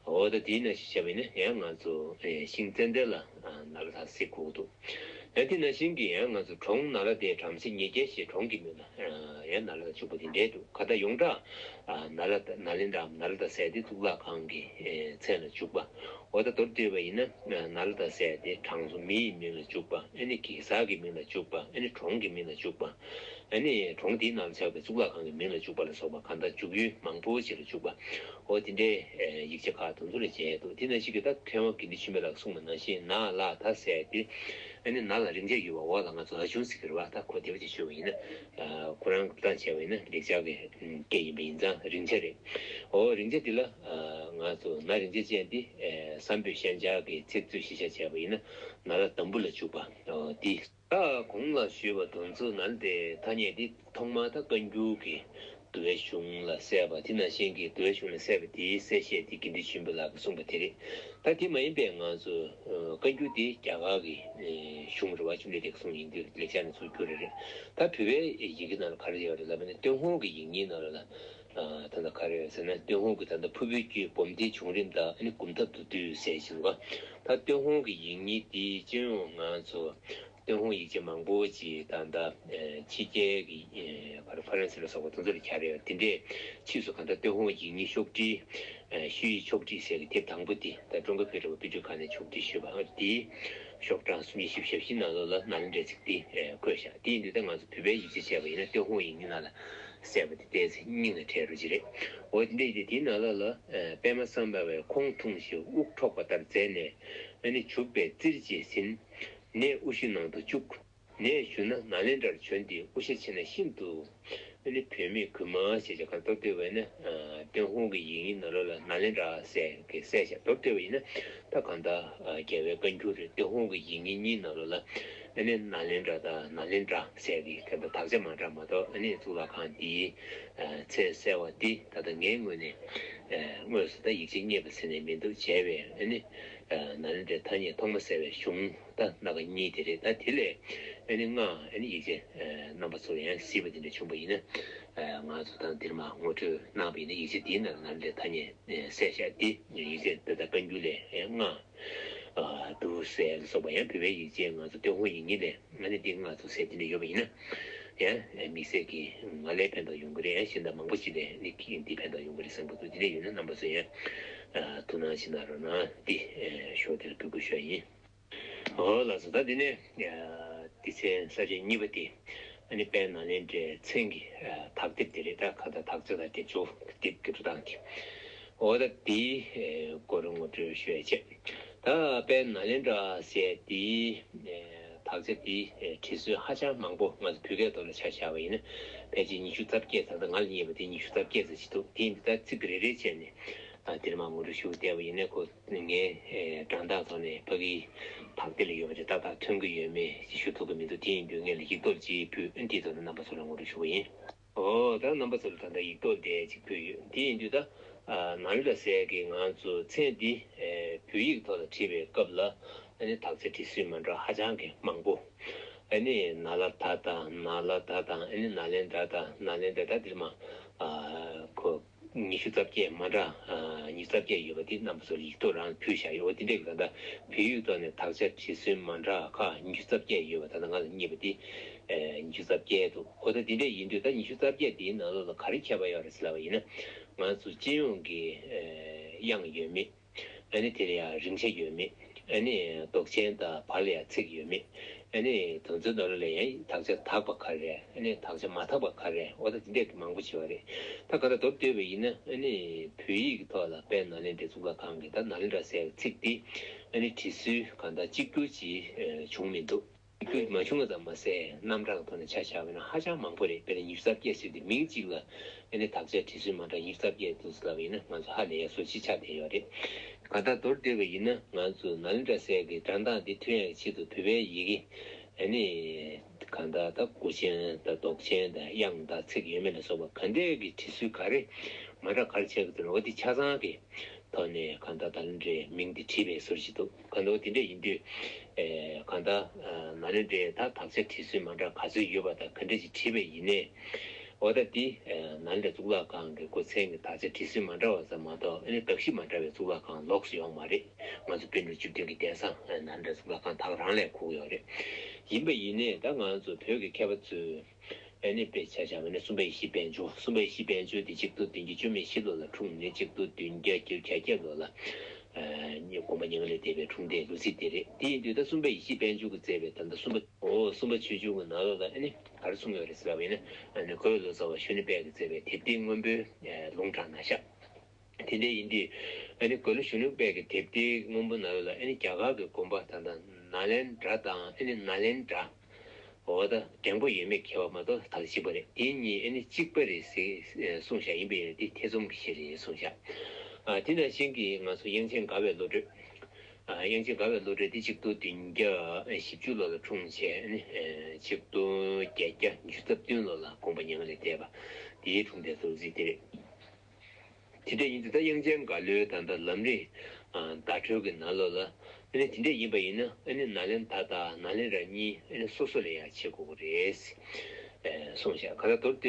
འོ་ད་དེའི་ནང་བཞིན་བྱས་པ་ཡིན་ན་ཡང་ང་ཚོ་ཨེ་ཤིང་ཙན་དན་ལ་ཨ་ནཱ་ལ་དྷ་ཟེར་གོ་གི་འདུག་ཡང་དེ་ནང་བཞིན་གྱི་ཡང་ང་ཚོ་གྲོང་ནཱ་ལ་དྷའི་བྲམ་ཟེ་ཉེར་བརྒྱད་ཞེས་གྲོང་གི་མིང་ལ་ཨ་ཡང་ནཱ་ལ་དྷ་འཇུག་པ་དེ་འདྲས་འདུག་ཁ་ད་ཡོངས་གྲགས་ཨ་ནཱ་ལ་དྷ་ནཱ་ལེནྡྲའམ་ནཱ་ལ་དྷ་ཟེར་དེ་གཙུག་ལག་ཁང་གི་ཨེ་མཚན་ལ་འཇུག་པ། འོ་ད་མདོར་བསྡུས་པ་ཡིན་ན། ནཱ་ལ་དྷ་ཟེར་དེ་དྲང་སྲོང་མི་ཡི་མིང་ལ་འཇུག་པ། ཨ་ནི་གེ་སར་གྱི་མིང་ལ་འཇུག་པ། ཨ་ནི་གྲོང་གི་མིང་ལ་འཇུག་པ། ཨ་ནི་གྲོང་དེའི་ནང་ལ་ཆགས་པའི་གཙུག་ལག་ཁང་གི་མིང་ལ་འཇུག་པ་ལ་སོགས་པ་གང་ལྟར་འཇུག་ཡུལ་མང་པོ་ཅིག་ལ་འཇུག་པ། འོ་དེ་འདྲའི་ཡིག་ཆ་ཁག་དེ་ཚོ་ལ་མཇལ་འདུག་དེ་ནང་བཞིན་གྱི་ད་མཁས་དབང་དགེ་འདུན་ཆོས་འཕེལ་ལགས་གསུངས་པ་ནང་བཞིན་ནཱ་ལ་དྷ་ཟེར་དེ། ཨ་ནི་ནཱ་ལ་རིང་ཆ་ཡོད་པ་འོ་ལ་ང་ཚོ་ཨ་ཆུང་ཟེར་གྱི་རེད་བ། ད་གོ་བདེ་བ་ཅིག་ཞུས་པ་ཡིན་ན། ཁོ་རང་གི་བཏང་བྱས་པ་ཡིན་ན་ལེགས་སྦྱར་གྱི་སྐད་ཡིན་པ་ཡིན་ཙང་རིང་ཆ་རེད། འོ་རིང་ཆ་འདི་ལ་ང་ཚོ་ན་རིང་ཆ་ཅན་འདི་སམ་བྷོ་ཊ་ཤན་སྦྱར་གྱི་ཚིག་མཛོད་གཞི་བཞག་བྱས་པ་ཡིན་ན་ནཱ་ལ་དམ་བུ་ལ་འཇུག་པ་འདི། ད་གོང་ལ་ཞུས་པ་དེ་ཚོ་ནང་དེ་ཐ་སྙད་འདི་ཐོག་མར་ད་བཀའ་འགྱུར་གྱི་འདུལ་བའི་གཞུང་ལ་གསལ་བ། དེ་ནང་བཞིན་གྱི་འདུལ་བའི་གཞུང་ལ་གསལ་བ་དེའི་གསལ་བཤད་དེ་དགེ་འདུན་ཆོས་འཕེལ་ལགས་ཀྱིས་གསུངས་པ་དེ་རེད། ད་དེ་མ་ཡིན་པའི་ང་ཚོ་ཨ་བཀའ་འགྱུར་དེ་རྒྱ་གར་གྱི་ཨ་གཞུང་རེད་བ། བཅོམ་ལྡན་འདས་ཀྱིས་གསུངས་ཡིན་དུས་ལེགས་སྦྱར་ནས་ཚུར་བསྒྱུར་རེད་རེད། ད་བོད་པའི་ཡི་གེ་ནང་ལ་ག་རེ་ཡོད་རེད་ལབ་ན། ཏུན་ཧོང་གི་ཡིག་རྙིང་ནང་ལ་ཨ་ད་ལྟ་ག་རེ་ཡོད་ཟེར་ན། ཏུན་ཧོང་གི་ད་ལྟ་ཕུར་བུའི་རྒྱུད་སྦོམ་སྡེའི་བྱུང་རིམ་དང་ཨ་ནི་འགུམ་ཐབས་མདོར་བསྡུས་ཟེར་བཞིན་པ། ད་ཏུན་ཧོང་གི་ཡིག་རྙིང་དེའི་སྤྱི་ཡོངས་ང་ཚོ་ཏུན་ཧོང་ཡིག་ཆ་མང་པོ་ཅིག་ད་ལྟ་ཕྱི་རྒྱལ་གྱི་ཨ་ཕ་རན་སི་ལ་སོགས་པ་དེ་ཚོ་ལ་ཁྱབ་རེད། དེ་འདྲའི་ཕྱིས་སུ་གང་ལྟར་ཏུན་ཧོང་ཡིག་རྙིང་ཤོག་དྲིལ། ཨ་ཞུ་ཡིག་ཕྱོགས་བསྒྲིགས་ཟེར་གྱི་དེབ་དང་པོ་དེ་ད་ཀྲུང་གོའི་བོད་དྲ་བ་དཔེ་སྐྲུན་ཁང་ནས་ཕྱོགས་བསྒྲིགས་ཞུས་པ། ཨ་དེའི་ཤོག་གྲངས་སུམ་བརྒྱ་བཞི་བཅུ་ཞེ་བཞི་ནང་ལོགས་ལ་ནཱ་ལེནྡྲའི་ཚིག་དེ་ཨ་བཀོད་བཞག་དེ་ཡིན་དུས་ད་ང་ཚོ་བོད་པའི་ཡིག་ཆ་བྱས་པ་ཡིན་ན་ཏུན་ཧོང་ཡིག་རྙིང་ནང་ལ་གསལ་བ་དེ་ཏོག་ཙམ་སྙིང་ལ་བྲལ་རོ་ཅིག་རེད། འོ་དེ་འདྲ་ཡིན་དུས་དེའི་ནང་ལོགས་ལ་ཨ་པདྨ་སམ་བྷ་ཝས་ཁོང་འཁྲུངས་ཞིང་དབུགས་འཕྲོག་པ་ལྟར་མཛད་ནས་ཨ་ནི་བྱུག་པས་བཙིར་བྱས་ཟིན། ནས་དབུ་བཞུགས་ནང་དུ་བཅུག་ནས་བཞུགས་ན་ནཱ་ལེནྡྲར་བྱོན་ཏེ་དབུ་ཞྭ་ཕྱེ་ན་ཤིན་ཏུ་ཨ་ནི་བུད་མེད་མགུར་མ་ཞེས་བྱ། གང་ལྟར་བལྟས་པས་ན་ཨ་ཏུན་ཧོང་གི་ཡིག་རྙིང་ནང་ལོགས་ལ་ནཱ་ལེནྡྲ་ཟེར་གྱི་གསལ་བཞག་མདོར་བལྟས་པ་ཡིན་ན་ད་གང་ལྟར་ཨ་རྒྱལ་བའི་བཀའ་འགྱུར་རེད། ཏུན་ཧོང་གི་ཡིག་རྙིང་གཉིས་ནང་ལོགས་ལ་ཨ་ནི་ནཱ་ལེནྡྲ་དང་ནཱ་ལེནྡྲ་ཟེར་གྱི་གང་ལྟར་དག་ཆ་མ་འདྲ་མ་གཏོགས། ཨ་ནི་གཙུག་ལག་ཁང་འདིའི་ཨ་མཚན་གསལ་བ་འདི་ད་ལྟ་ངའི་ངོས་ནས་ཨ་དངོས་སུ་ད་ཡིག་ཆ་རྙེད་པ་ཟེར་ནས་མི་འདུག་བྱས་པས་ཨ་ནི་ཨ་ནཱ་ལེནྡྲའི་ཐ་སྙད་ཐོག་མ་གསལ་བའི་གཞུང་ད་སྣ་ཁ་གཉིས་དེ་རེད། ད་དེ་ལས་ཨ་ནི་ལྔ་ཨ་ནི་ཡིག་ཆ་ཨ་རྣམ་པ་ཚོ་ཡང་གཟིགས་པ་དེ་འདྲ་བྱུང་བ་ཡིན་ན། ཨ་ང་ཚོ་ད་འདིར་མར་ངོ་སྤྲོད་གནང་བ་ཡིན་ན་ཡིག་ཆ་དེའི་ནང་ལ་ནཱ་ལེནྡྲའི་ཐ་སྙད་ཨ་གསལ་བཞག་དེ་ཡིག་ཆ་ད་ལྟ་བཀའ་འགྱུར་ལས་ཨ་ལྔ་ཨ་འདུག་ཟེར་ལ་སོགས་པ། ཡང་བོད་པའི་ཡིག་ཆ་ང་ཚོ་ཏུན་ཧོང་ཡིག་རྙིང་ལས་ཨ་ནི་འདི་ལྔ་འདུག་ཟེར་དེ་འདྲ་ཡོད་པ་ཡིན་ན། ཡང་དམིགས་བསལ་གྱིས་ང་ལ་ཕན་ཐོགས་ཡོང་གི་རེད། ཡང་གཞན་དག་མང་པོ་ཞིག་ལ་ནི་འདི་ཕན་ཐོགས་ཡོང་གི་རེད་བསམ་གྱི་འདུག་དེ་འདྲ་ཡོད་ན་རྣམ་པ་ཚོས་ཡང་ཐུགས་སྣང་བྱེད་གནང་རོགས་གནང་། འདི་ཞོགས་དེར་འབོད་སྐུལ་ཞུ་ཡ་ཡིན། འོ་ལགས་སོ། ད་འདི་ནས་སྡེ་ཚན་ས་བཅད་གཉིས་པ་དེ་ ཨ་ནི་དཔལ་ནཱ་ལེནྡྲའི་མཚན་གྱི་ཨ་དག་དེབ་དེ་རེད། ད་ག་ད་དག་ཆ་དང་དེབ་ཆུང་དེབ་ཀྱི་འགྲོ་སྟངས་དེ། འོ་ད་དེའི་ཨ་སྐོར་ངོ་སྤྲོད་ཞུ་ཡ་བྱས། ད་དཔལ་ནཱ་ལེནྡྲ་ཟེར་དེའི་ཨ་དག་ཆ་དེའི་ཨ་བྲིས་སྲོལ་ཧ་ཅང་མང་པོ། ང་ཚོ་བོད་སྐད་ཐོག་ལ་ཆ་བཞག་པ་ཡིན་ན་ཕལ་ཆེར་ཉི་ཤུ་རྩ་བརྒྱད། ད་ལྟ་ང་ལ་རྙེད་པ་དེ་ཉི་ཤུ་རྩ་བརྒྱད་ཙམ་ཞིག་འདུག་དེ་ཡིན་དུས་ད་ཚིག་རེ་རེ་བྱས་ནས་ཨ་དེར་མ་ངོ་སྤྲོད་ཞུ་བསྡད་པ་ཡིན་ན། ཁོ་ངའི་ཨེ་དྲན་སྟངས་ཐོག་ནས་ཕ་གིའི་དག་དེབ་ལ་ཡོད་པ་དེ་ཏག་ཏག་ཐོན་གྱི་ཡོད་མེད་ཞུ་ཐུབ་ཀྱི་མི་འདུག་དེ་ཡིན་དུས་ངས་ལ་ཡིག་ཐོག་ཅིག་ཕུལ། འདིའི་ཐོག་ནས་རྣམ་པ་ཚོ་ལ་ངོ་སྤྲོད་ཞུ་བ་ཡིན། ཨོ་ད་རྣམ་པ་ཚོ་ལ་ད་ལྟ་ཡིག་ཐོག་དེ་ཅིག་ཕུལ་ཡོད། དེ་ཡིན་དུས་ད་ཨ་ནཱ་ལེནྡྲ་ཟེར་གྱི་ང་ཚོ་མཚན་འདི་ཨེ་བོད་ཡིག་ཐོག་ལ་བྲིས་པའི་སྐབས་ལ་ཨ་ནི་དག་ཆ་བྲིས་སྲོལ་མ་འདྲ་ཧ་ཅང་གི་མང་པོ། ཨ་ནི་ན་ལ་ད་དང་ན་ལ་ད་དང་ཨ་ནི་ནཱ་ལེནྡྲ་དང་ནཱ་ལེནྡྲ། ད་འདིར་མ་ཨ་ཁོ་ཉི་ཤུ་རྩ་བརྒྱད་མ་འདྲ། ཨ་ཉི་ཤུ་རྩ་བརྒྱད་ཡོད་པ་དེ་རྣམ་པ་ཚོར་ཡིག་ཐོག་རང་ཕུལ་བཞག་ཡོད། འོ་དེ་འདྲས་ཀྱི་ད་ལྟ་བོད་ཡིག་ཐོག་ནས་དག་ཆ་བྲིས་སྲོལ་མ་འདྲ་ཁག་ཉི་ཤུ་རྩ་བརྒྱད་ཡོད་པ། ད་ལྟ་ང་ལ་རྙེད་པ་དེ་ཨེ་ཉི་ཤུ་རྩ་བརྒྱད་འདུག་འོ་ད་དེ་འདྲས་ཡིན་དུས་ད་ཉི་ཤུ་རྩ་བརྒྱད་དེའི་ནང་ལོགས་ལ་ག་རེ་ཁྱད་པར་ཡོད་རེད་ཟེར་ལབ་པ་ཡིན་ན། ང་ཚོ་སྤྱི་ཡོངས་ཀྱི་ཨེ་དབྱངས་ཡོད་མེད། ཨ་ནི་དེ་ལ་ཡང་རིང་ཆ་ཡོད་མེད། ཨ་ནི་འདོགས་ཆེན་དང་བར་ལ་ཡང་ཚིག་ཡོད་མེད། ཨ་ནི་དོན་ཚན་ནང་ལ་ཡང་དག་ཆ་དག་པ་ག་རེ་རེད། ཨ་ནི་དག་ཆ་མ་དག་པ་ག་རེ་རེད། འོ་ད་དེ་འདྲས་ཀྱི་མང་པོ་ཞིག་ཡོད་རེད། ད་ག་ད་མདོར་བསྡུས་པ་ཡིན་ན་ཨ་ནི་བོད་ཡིག་གི་ཐོག་ལ་དཔལ་ནཱ་ལེནྡྲའི་གཙུག་ལག་ཁང་གི་ད་ནཱ་ལེནྡྲ་ཟེར་བའི་ཚིག་འདི་ཨ་ནི་བྲིས་སྲོལ་གང་ལྟར་གཅིག་གྱུར་ཅིག་ཨ་བྱུང་མི་འདུག་གཅིག་གྱུར་མ་བྱུང་བ་ཙམ་མ་ཟད། རྣམ་གྲངས་ཐོག་ནས་ཆ་བཞག་པ་ཡིན་ན་ཧ་ཅང་མང་པོ་རེད། དཔེར་ན་ཉི་ཤུ་རྩ་བརྒྱད་ཟེར་དུས་མིང་གཅིག་ལ་ཨ་ནི་དག་ཆ་བྲིས་སྲོལ་མ་འདྲ་ཉི་ཤུ་རྩ་བརྒྱད་འདུག་ཟེར་ལབ་པ་ཡིན་ན་ང་ཚོ་ཧ་ལས་ཡ་བཟོ་ཅིག་ཆགས་བསྡད་ཡོད་རེད། གང་ལྟར་མདོར་བསྡུས་པ་ཡིན་ན་ང་ཚོ་ནཱ་ལེནྡྲ་ཟེར་གྱི་འགྲེང་སྟངས་འདི་ཐོན་ཡག་གི་ཆེད་དུ་བོད་པའི་ཡི་གེ་ཨ་ནི་གང་ལྟར་ད་མགོ་ཅན་དང་འདོགས་ཆེན་དང་དབྱངས་དང་ཚིག་ཡོད་མེད་ལ་སོགས་པ་ག་འདྲས་ཀྱི་བྲིས་སྲོལ་ག་རེ་མ་འདྲ་ག་རེ་ཆགས་ཀྱི་འདུག་འོ་དེ་ཆ་ཚང་གི་ཐོག་ནས་གང་ལྟར་ནཱ་ལེནྡྲའི་མིང་འདི་བྲིས་པའི་ཟུར་ཞིག་འདུག་གང་ལྟར་འོ་དེ་འདྲ་ཡིན་དུས་ཨེ་གང་ལྟར་ཨ་ནཱ་ལེནྡྲའི་ད་དག་ཆ་བྲིས་སྲོལ་མ་འདྲ་ག་ཚོད་ཡོད་པ་དང་ག་འདྲ་ཞིག་བྲིས་པ་ཡིན་ནའི། འོ་ད་འདི་ཨེ་ནཱ་ལེནྡྲ་གཙུག་ལག་ཁང་གི་སྐུ་མཚན་གྱི་དག་ཆ་བྲིས་སྲོལ་མ་འདྲ་བ་ཙམ་མ་གཏོགས་ཨ་ནི་གདགས་གཞི་མ་འདྲ་བའི་གཙུག་ལག་ཁང་ལོགས་སུ་ཡོད་མ་རེད། ང་ཚོ་པཎ་གྲུབ་བཅུ་བདུན་གྱི་གདན་ས་ཨེ་ནཱ་ལེནྡྲ་གཙུག་ལག་ཁང་དག་རང་ལས་ཁུག་ཡོད་རེད། ཡིན་པ་ཡིན་ནའི་ད་ང་ཚོ་བོད་ཀྱི་མཁས་པ་ཚོས་ཨ་ནི་དཔེ་ཆ་བཞག་པ་ན་གསུམ་པ་ཡེ་ཤེས་དཔལ་འབྱོར། གསུམ་པ་ཡེ་ཤེས་དཔལ་འབྱོར་འདི་ཆིག་སྟོང་བདུན་བརྒྱ་བཅུ་མེད་བཞི་ལོ་ལ་འཁྲུངས་ནས་གཅིག་སྟོང་བདུན་བརྒྱ་བརྒྱད་ཅུ་གྱ་བརྒྱད་ལོ་ལ་ཨ་ནི་དགོངས་པ་མྱ་ངན་ལས་འདས་པའི་འཁྲུངས་འདས་ལོ་ཚིགས་དེ་རེད། དེ་ཡིན་དུས་ད་གསུམ་པ་ཡེ་ཤེས་དཔལ་འབྱོར་གྱིས་མཛད་པའི་ད་ལྟ་གསུམ་པ། འོ་གསུམ་པ་ཆོས་འབྱུང་གི་ནང་ལོགས་ལ་ཨ་ནི་ག་རེ་གསུངས་ཡོད་རེད་ཟེར་བ་ཡིན་ན། ཨ་ནི་འཁོར་བའི་ལོ་ཙཱ་བ་གཞོན་ནུ་དཔལ་གྱིས་མཛད་པའི་དེབ་ཐེར་སྔོན་པོའི་ལུང་དྲངས་ན་ཤག་དེ་འདྲ་ཡིན་དུས་ཨ་ནི་འཁོར་ལོ་གཞོན་ནུ་དཔལ་གྱི་དེབ་ཐེར་སྔོན་པོ་ནང་ལོགས་ལ་ཨ་ནི་རྒྱ་གར་གྱི་དགོན་པ་ད་ལྟ་ནཱ་ལེནྡྲ་དང་ཨ་ནི་ནཱ་ལེནྡྲ། འོ་ད་འགྲེང་བུ་ཡོད་མེད་ཁྱད་པར་མ་གཏོགས་ད་གཅིག་པ་རེད། དེ་གཉིས་ཨ་ནི་གཅིག་པ་རེད་ཟེར་གསུངས་བཞག་ཡིན་པ་ཡིན་ན་དེ་ཐེ་ཚོམ་གྱི་གཞི་རེད་གསུངས་བཞག་ཨ་དེ་ནང་བཞིན་གྱི་ང་ཚོ་དབྱངས་ཅན་དགའ་བའི་བློ་གྲོས། ཨ་དབྱངས་ཅན་དགའ་བའི་བློ་གྲོས་དེ་ཆིག་སྟོང་བདུན་བརྒྱ་བཞི་བཅུ་ལོ་ལ་འཁྲུངས་བྱས་ཨ་ནི་ཆིག་སྟོང་བརྒྱད་བརྒྱ་ཉི་ཤུ་རྩ་བདུན་ལོ་ལ་དགོངས་པ་མྱ་ངན་ལས་འདས་པ་དེའི་འཁྲུངས་འདས་ལོ་ཚིགས་དེ་རེད། དེ་འདྲ་ཡིན་དུས་ད་དབྱངས་ཅན་དགའ་ལོའི་ད་ལྟ་ལམ་རིམ་ཨ་བརྡ་འཕྲོད་ཀྱི་ནང་ལོགས་ལ་ཨ་ནི་དེ་འདྲ་ཡིན་པ་ཡིན་ན་ཨ་ནི་ནཱ་ལེནྡྲ་དང་ནཱ་ལེནྡྲ་གཉིས་ཨ་ནི་སོ་སོ་ལ་ཡང་བྱེད་དགོས་ཀྱི་རེད། ཨེ་གསུངས་བཞག་ག་ད་མདོར་བསྡུས།